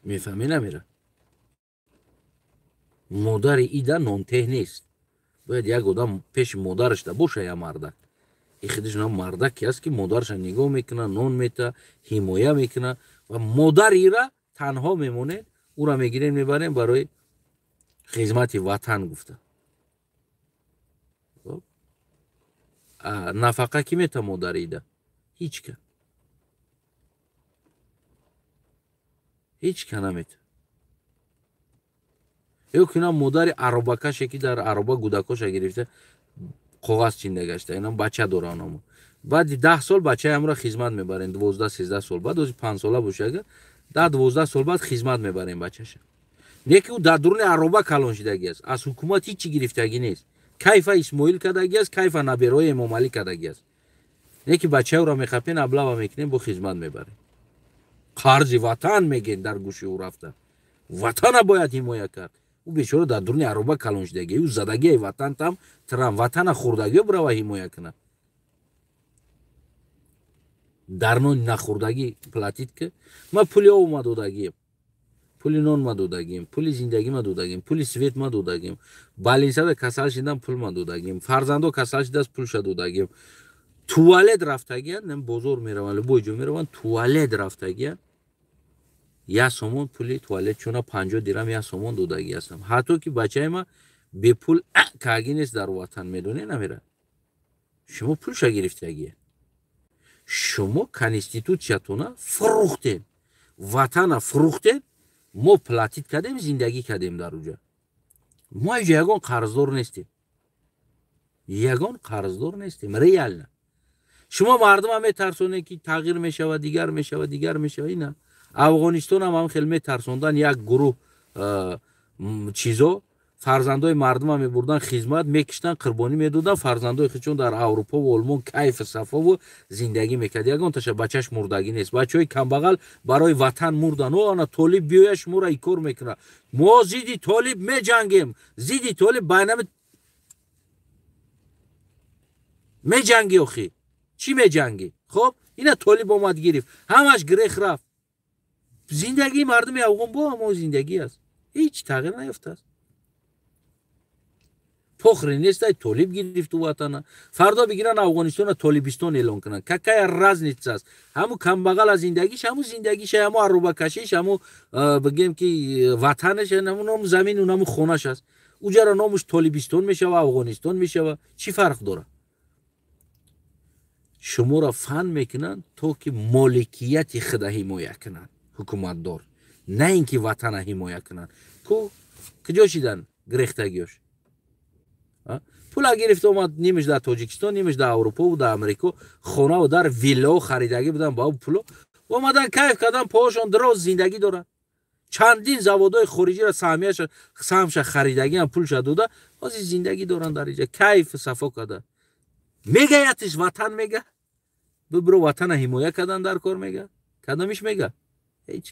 Мефаҳмӣ намера? Модари ида нонтеҳ нест. Бояд як одам пеши модараш да боша, я мардак. И худиш нам мардаке аст, ки модараша нигоҳ мекуна, нон мета, ҳимоя мекуна ва модари ира танҳо мемонед, ӯра мегирем, мебарем барои хизмати ватан гуфта. Нафақа ки мета модари ида? Ҳеҷ ка. Ҳеҷ ка намета. Ё кунам модари аробакаше, ки дар ароба гудакоша гирифта коғаз чинда гашта, инам бача дора онамо. Баъди 10 сол бачаи ҳамро хизмат мебарем, 12-13 сол баъд, ози 5 сола боша, агар 10-12 сол баъд хизмат мебарем бачаша. Не ки ӯ дар дуруни ароба калон шидагӣ аст, аз ҳукумат ҳеҷ чӣ гирифтагӣ нест. Кайфа Исмоил кардагӣ аст, кайфа наберои Эмомалӣ кардагӣ аст. Не ки бачаи ӯро мехапем, аблава мекунем, бо хизмат мебарем. Қарзи ватан мегем дар гӯши ӯ рафта. Ватана бояд ҳимоя кард. Ӯ бечора дар дуруни ароба калон шидагӣ, ӯ задагии ватан там трам, ватана хӯрдагиё бирава ҳимоя кунад. Дар нони нахӯрдагӣ платить ки ман пули об ма додагием, пули нон ма додагием, пули зиндагӣ ма додагием, пули свет ма додагием, больница да касал шидан пул ма додагием, фарзандо касал шидааст, пулша додагием, туалет рафтагиян, бозор мераванд, любой ҷо мераванд, туалет рафтагиян, 1 сомон пули туалет чуна 50 дирам 1 сомон додагӣ ҳастам. Ҳатто ки бачаи ма бепул кагӣ нест дар ватан, медонӣ намера? Шумо пулша гирифтагия. Шумо конститутсиятона фурӯхтем, ватана фурӯхтем, мо платить кардем, зиндагӣ кардем дар уҷа. Мо иҷа ягон қарздор нестем, ягон қарздор нестем, реально. Шумо мардума метарсонед, ки тағйир мешавад, дигар мешавад, дигар мешавад. Ина Афғонистонам ҳам хел метарсондан, як гурӯҳ чизо фарзандои мардума мебурдан хизмат, мекиштан, қурбонӣ медодан, фарзандои худшон дар Аврупову Олмон кайфу сафову зиндагӣ мекард. Ягонташа бачаш мурдагӣ нест. Бачаҳои камбағал барои ватан мурдан. О, ана толиб биёя, шуморо икор мекунад. Мо зидди толиб меҷангем, зидди толиб байнами меҷангӣ. Охӣ, чӣ меҷангӣ? Хоб, ина толиб омад, гирифт, ҳамаш грех рафт. Зиндагии мардуми афғон бо ҳамо зиндагӣ аст, ҳеҷ тағйир наёфтааст. Похре нестай, толиб гирифту ватана. Фардо бигиран, Афғонистона Толибистон эълон кунанд, какая разница аст? Ҳаму камбағал аз зиндагиш, ҳаму зиндагиш, ҳаму аррубакашиш, ҳаму бигем ки ватанаш, ҳаму ному замину наму хонаш аст. Уҷара номуш Толибистон мешава, Афғонистон мешава, чӣ фарқ дорад? Шуморо фан мекунанд, то ки моликияти худа ҳимоя кунанд ҳукуматдор, на ин ки ватана ҳимоя кунанд. Ку куҷо шидан гирехтагиёш? Пула гирифта омад, нимаш дар Тоҷикистон, нимаш дар Аврупову дар Амрико хонаву дар виллао харидагӣ будан. Ба пуло омадан, кайф кардан, поҳошон дароз, зиндагӣ доранд. Чандин заводҳои хориҷиро саҳмияша, саҳмша харидагиам, пулша дода, ҳозир зиндагӣ доранд дар иҷа, кайфу сафо карда. Мегаятиш ватан, мега бибиро ватана ҳимоя кардан дар кор, мега кадомиш мега? Ҳеҷ.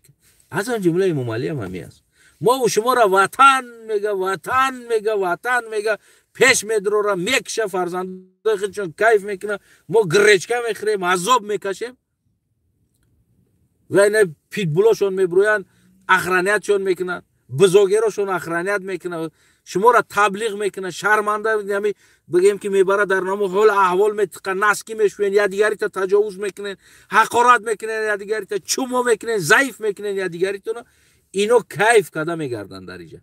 Аз он ҷумла Эмомалиам ҳами аст. Мову шуморо ватан мега, ватан мега, ватан мега, пеш медрора, мекша, фарзандои худшон кайф мекуна, мо гречка мехӯрем, азоб мекашем. Ва ина питбулошон мебурӯянд, охранять шон мекунанд, бузогерошон охранять мекунанд, шуморо таблиғ мекунанд, шарманда ами бигем ки мебара дар намо ҳол аҳвол метиқа, носки мешӯен, якдигарита таҷовуз мекунен, ҳақорат мекунен, якдигарита чумо мекунен, заиф мекунен якдигаритона. Ино кайф карда мегарданд дар иҷа.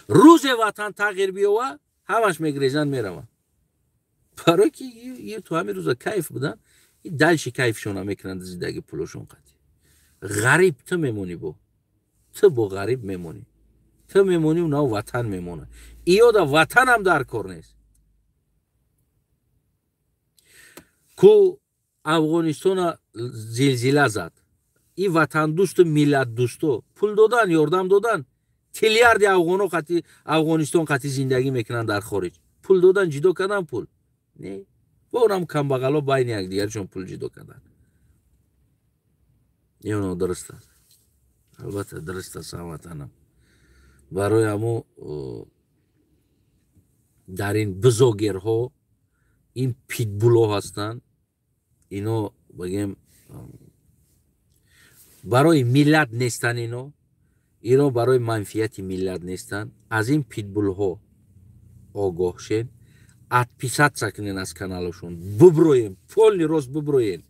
Рӯзе ватан тағйир биёва, ҳамаш мегрезанд, мераванд, барое ки ту ҳамин рӯза кайф будан, дальше кайфшона мекунанд, зиндаги пулошон қатӣ. Ғариб ту мемонӣ, бо ту бо ғариб мемонӣ, ту мемонӣ, на ватан мемонад. Иёда ватанам дар кор нест. Ку Афғонистона зилзила зад, и ватандӯсту миллатдӯсто пул додан, ёрдам додан? Триллиарди афғоно қати Афғонистон қати зиндагӣ мекунанд дар хориҷ. Пул додан, ҷудо кардан пул. Не. Бо онам камбағало байни якдигаршон пул ҷудо кардан. Ё нодуруст аст? Албатта дуруст аст, ҳамватанам. Барои ҳамо дар ин бизогерҳо, ин питбуло ҳастанд. Ино бигем барои миллат нестанд, ино барои манфиати миллат нестанд. Аз ин питбулҳо огоҳ шед, отписаться кунен аз каналашон, буброен, полный рост буброен.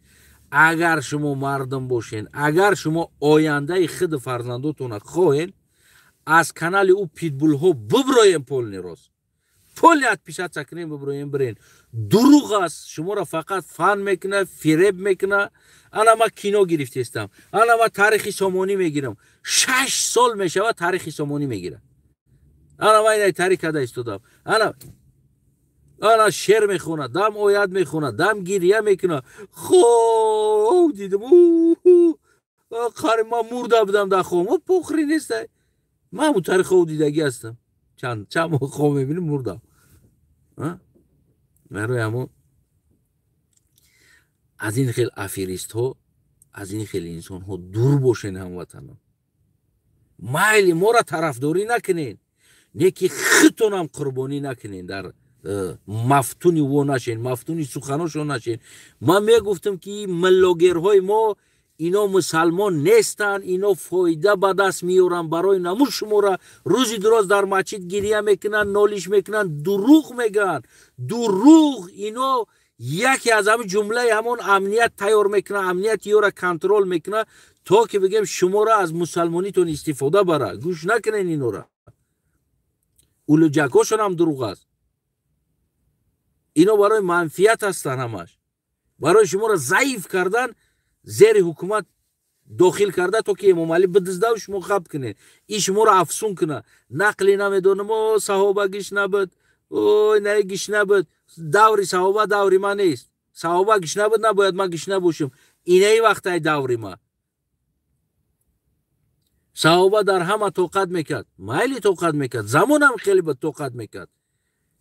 Агар шумо мардум бошен, агар шумо ояндаи худу фарзандотона хоҳен, аз канали ӯ питбулҳо буброен, полный рост, полный отписаться кунен, буброен, бирен. Дурӯғ аст, шуморо фақат фан мекуна, фиреб мекуна. Ана ма кино гирифтестам, ана ма таърихи Сомонӣ мегирам. 6 сол мешавад, таърихи Сомонӣ мегирам. Ана ма инай таърих када истодам. Ана шер мехонад, дам оят мехонад, дам гирия мекунад. Хоб дидам, қари ман мурда будам дар хоб. Похри нестай, ман ҳамун таърих хоб дидагӣ ҳастам. Чанд моҳ хоб мебинем, мурдам. Барои ҳамон аз ин хел аферистҳо, аз ин хел инсонҳо дур бошен, ҳамватанон. Майли, моро тарафдорӣ накунед, не ки худтонам қурбонӣ накунед, дар мафтуни во нашен, мафтуни суханошон нашен. Ман мегуфтам, ки миллогерҳои мо ино мусалмон нестанд, ино фоида ба даст меоранд. Барои намуд шуморо рӯзи дуроз дар масҷид гирия мекунанд, нолиш мекунанд, дурӯғ мегӯянд, дурӯғ. Ино яке аз ҳамин ҷумлаи ҳамон амният тайёр мекунад, амнияти ёра контрол мекунад, то ки бигем шуморо аз мусалмонитон истифода бара. Гӯш накунед инора, улуҷакошон ҳам дурӯғ аст. Ино барои манфиат ҳастанд, ҳамаш барои шуморо заиф кардан, зери ҳукумат дохил карда, то ки Эмомалӣ бидиздаву шумо хаб кунед, и шуморо афсун кунад. Нақле намедонам, о саҳоба гиш набуд, ой на гиш набуд. Даври саҳоба даври ман нест. Саҳоба гиш набуд, набояд ман гиш набошам. Инаи вақтай даври ма. Саҳоба дар ҳама тоқат мекард, майли, тоқат мекард, замонам хеле буд, тоқат мекард.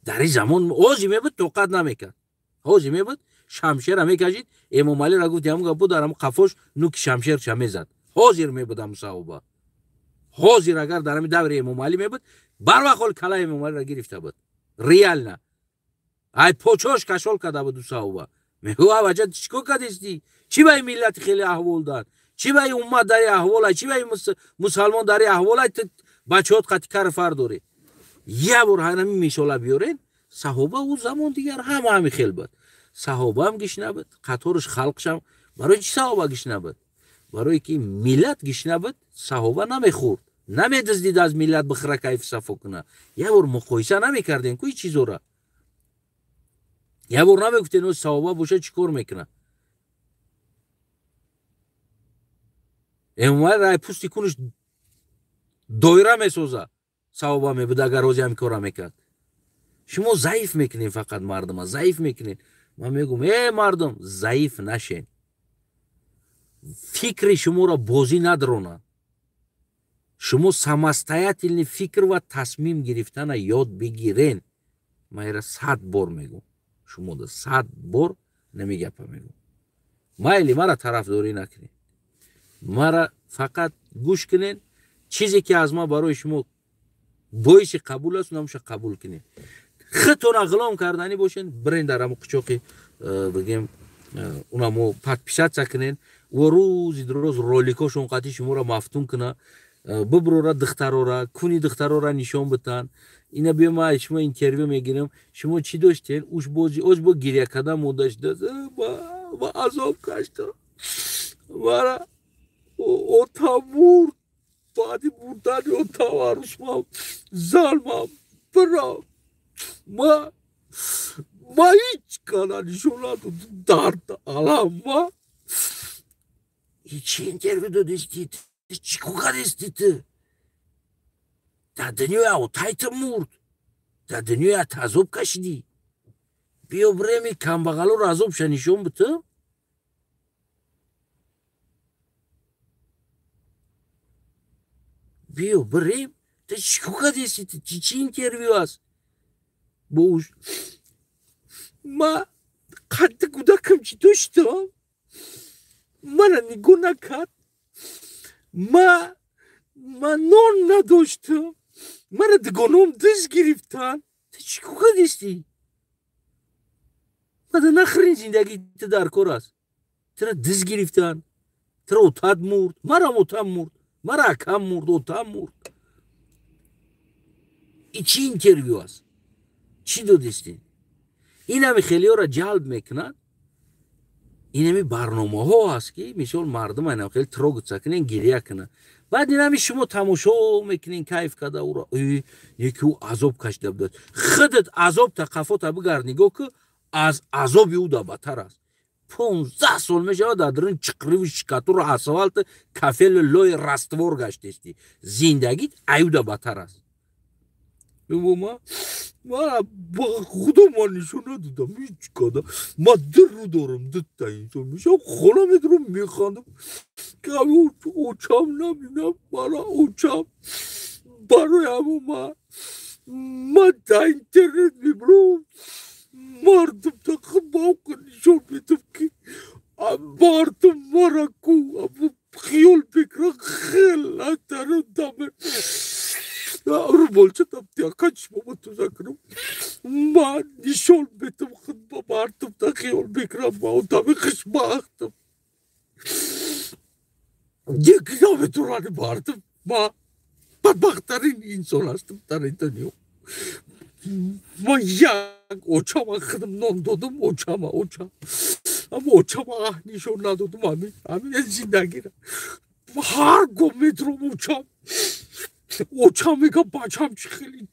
Дар ин замон ҳозир мебуд, тоқат намекард. Ҳозир мебуд, шамшера мекашид. Эмомалиро гуфт, ҳамун гап буд, дар ҳамун қафош нуки шамшерша мезад. Ҳозир мебуд ҳамун саҳоба, ҳозир агар дар ҳамин даври Эмомалӣ мебуд, барвақт ҳол калаи Эмомалиро гирифта буд, реально ай почош кашол карда буд. У саҳоба мегӯ: «Аваҷа, чӣ кор кардистӣ? Чӣ ба ин миллати хеле аҳвол дад? Чӣ ба ин уммат дар ин аҳволай? Чӣ ба ин мусалмон дар ин аҳволай? Бачаҳот қати кару фар дорӣ?» Як бор ҳамин мисола биёрен. Саҳоба ӯ замон дигар ҳама ҳами хел буд. Саҳобаам гиш набуд, қаториш халқшам. Барои чӣ саҳоба гиш набуд? Барое ки миллат гиш набуд, саҳоба намехӯрд, намедиздид, аз миллат бихӯра, кайфу сафо куна. Як бор муқоиса намекардем ку ин чизора? Як бор намегуфтем, саҳоба боша, чӣ кор мекунад? Эмомалӣ рай пусти кунаш доира месоза. Саҳоба мебуд, агар ҳози ҳамин кора мекард. Шумо заиф мекунед, фақат мардума заиф мекунед. Ман мегӯм: э мардум, заиф нашен, фикри шуморо бозӣ надронад. Шумо самостоятельный фикр ва тасмим гирифтана ёд бигирен. Ман ира 100 бор мегӯм шумода, 100 бор намегапа мегӯм. Майли, мара тарафдорӣ накунед, мара фақат гӯш кунед. Чизе ки аз ман барои шумо боиси қабул аст, намуша қабул кунед. Худтона ғулом карданӣ бошед, бирен дар ҳамо қучоқи бигем унамо подписаться кунед ва рӯзи дуроз роликошон қатъи шуморо мафтун куна, биброра, духтарора куни, духтарора нишон битан. Ина биё, ма шумо интервю мегирам. Шумо чӣ доштен? Уш бози оз бо гиря кардан монда шуда, ва азоб кашта. Мара ота мурд, баъди мурдани отам арӯсмам, занмам бирам, ма ҳеҷ кана нишон надод дард алам. Ма чӣ интервю додисти? Чӣ кор кардисти ту? Дар дунёи отайта мурд, дар дунёи азоб кашидӣ. Биё биреми камбағалоро азобша нишон биту. Биё бирем. Ту чӣ кор кардеси? Чӣ интервю аст? Бош ма қадди кӯдакам чӣ доштам, мана нигоҳ накард, ма нон надоштам, мана дугоном диз гирифтан. Ту чӣ кор кардести? Мада нахрен зиндагии ту дар кор аст. Тура диз гирифтан, тура отат мурд, марам отам мурд, мара акам мурд, отам мурд. И чӣ интервю аст? Чӣ додистин? Инами хелиёро ҷалб мекунад. Инами барномаҳо ҳаст, ки мисол мардум инам хеле трогаться кунен, гиря кунад. Баъд инами шумо тамошо мекунен, кайф карда уро, яки ӯ азоб кашида будад. Худат азобта қафота бигард, нигоҳ ку, аз азоби ӯ да баттар аст. 15 сол мешавад, дар дарун чиқриву шикатуру асфалт, кафелу лои раствор гаштести. Зиндагит аюда баттар аст. Ма худо ман нишон надодам ҳеҷ када. Ма ду рӯ дорам, дута инсон мешавам, хона медурам, механдам, очам набинам, мара очам. Барои ҳамо ма дар интернет мебурам, мардум тақибоқа нишон медам, ки мардум мара ку хиёл мекунад хелатаро даме румолчатам тиякач шумо тоза кунам. Ман нишон метам худ ба мардум, та хиёл мекунам ма одами хушбахтам. Яки наметонани мардум, ма бадбахттарин инсон ҳастам дар ин дунё. Ма як очама худам нон додам, очама, очам, аммо очама аҳ нишон надодам. Ҳамин зиндагира ҳар гоҳ метром, очам мега: «Бачам, чӣ хеле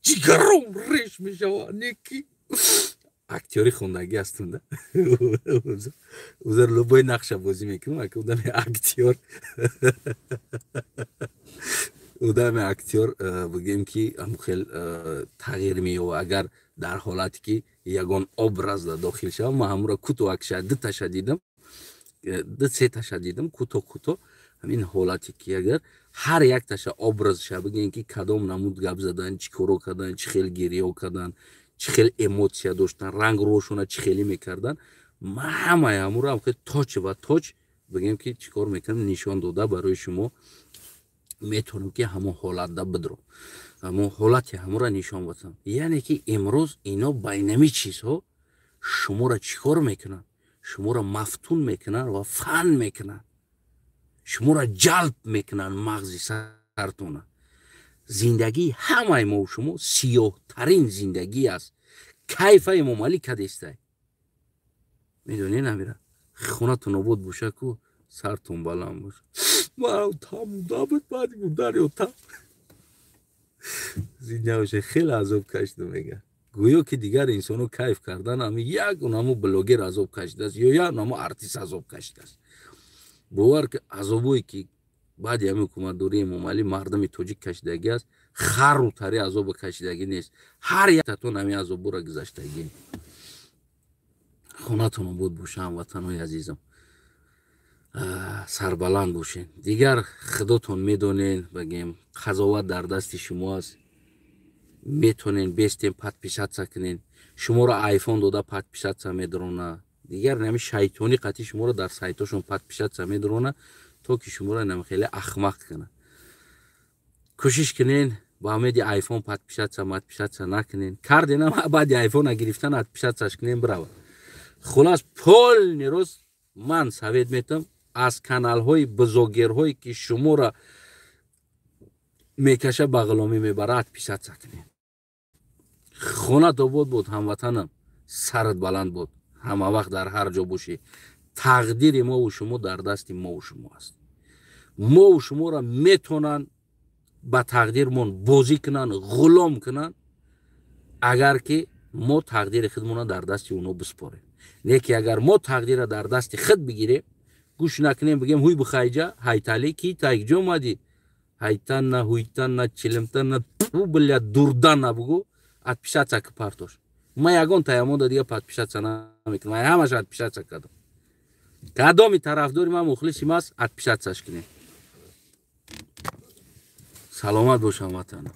ҷигаром реш мешавад». Неки актёри хондагӣ ҳастам да, узар, любой нақша бозӣ мекунам. Ака одами актёр, бигем ки хел тағйир меёва, агар дар ҳолате ки ягон образ да дохил шавам. Ман ҳамуро кӯтоҳ акша дуташа дидам, ду сеташа дидам кӯтоҳ кӯтоҳ. Ҳамин ҳолате ки агар ҳар якташа образша бигем, ки кадом намуд гап задан, чӣ коро кардан, чӣ хел гирё кардан, чӣ хел эмоция доштан, ранг рошона чӣ хеле мекардан, ма ҳамаи ҳамуро хел точ ва точ бигем ки чӣ кор мекунам, нишон дода барои шумо метавонам, ки ҳамон ҳолатда бидром, ҳамон ҳолати ҳамура нишон батам. Яъне ки имрӯз ино байнами чизҳо шуморо чӣ кор мекунанд? Шуморо мафтун мекунанд ва фан мекунанд, шуморо ҷалб мекунанд мағзи сартона. Зиндагии ҳамаи мо шумо сиёҳтарин зиндагӣ аст. Кайфа Эмомалӣ кадестай, медонед, амира хонатон обод боша ку, сартон баланд боша. Тамудабуд баъди мурдани отам зинда боша. Хеле азоб кашидам, мега. Гӯё ки дигар инсоно кайф кардан, ами як онамо блогер азоб кашидааст ё як онамо артист азоб кашидааст. Бовар ки азобое ки баъди ҳами ҳукуматдории Эмомалӣ мардуми тоҷик кашидагӣ аст, хару тари азоба кашидагӣ нест. Ҳар яктатон ҳами азобора гузаштагӣ. Хонатон обод боша, ҳамватанҳои азизам, сарбаланд бошед. Дигар худотон медонед, багем, қазоват дар дасти шумо аст. Метонен бестен подписаться кунен, шуморо айфон дода подписаться медорона. Дигар нами шайтонӣ қатъи шуморо дар сайтошон подписаться медорона, то ки шуморо нам хеле ахмақ кунад. Кӯшиш кунен, ба умеди айфон подписаться подписаться накунен. Карденам, баъди айфона гирифтан отписаться ш кунен, бирава. Хулас, полный рост ман совет метам: аз каналҳои бузогерҳое ки шуморо мекаша, ба ғуломӣ мебара, отписаться кунед. Хонат обод буд, ҳамватанам, сарат баланд буд, ҳама вақт дар ҳар ҷо бошӣ. Тақдири мову шумо дар дасти мову шумо аст. Мову шуморо метонанд ба тақдирмон бозӣ кунанд, ғулом кунанд, агар ки мо тақдири худмонро дар дасти оно биспорем. Не ки агар мо тақдирро дар дасти худ бигирем, гӯш накунем, бигем: «Ҳуй, бихайҷа ҳайталӣ ки тайкҷо омадӣ, ҳайтанна ҳуйтанна чилимтанна ту бля дурданна», бугӯ, отписаться ки партош. Ма ягон таямонда дига подписаться намекунам, ҳамаш отписаться кардам. Кадоми тарафдори ман, мухлиси маст, отписаться ш кунем. Саломат бош, ҳамватанам.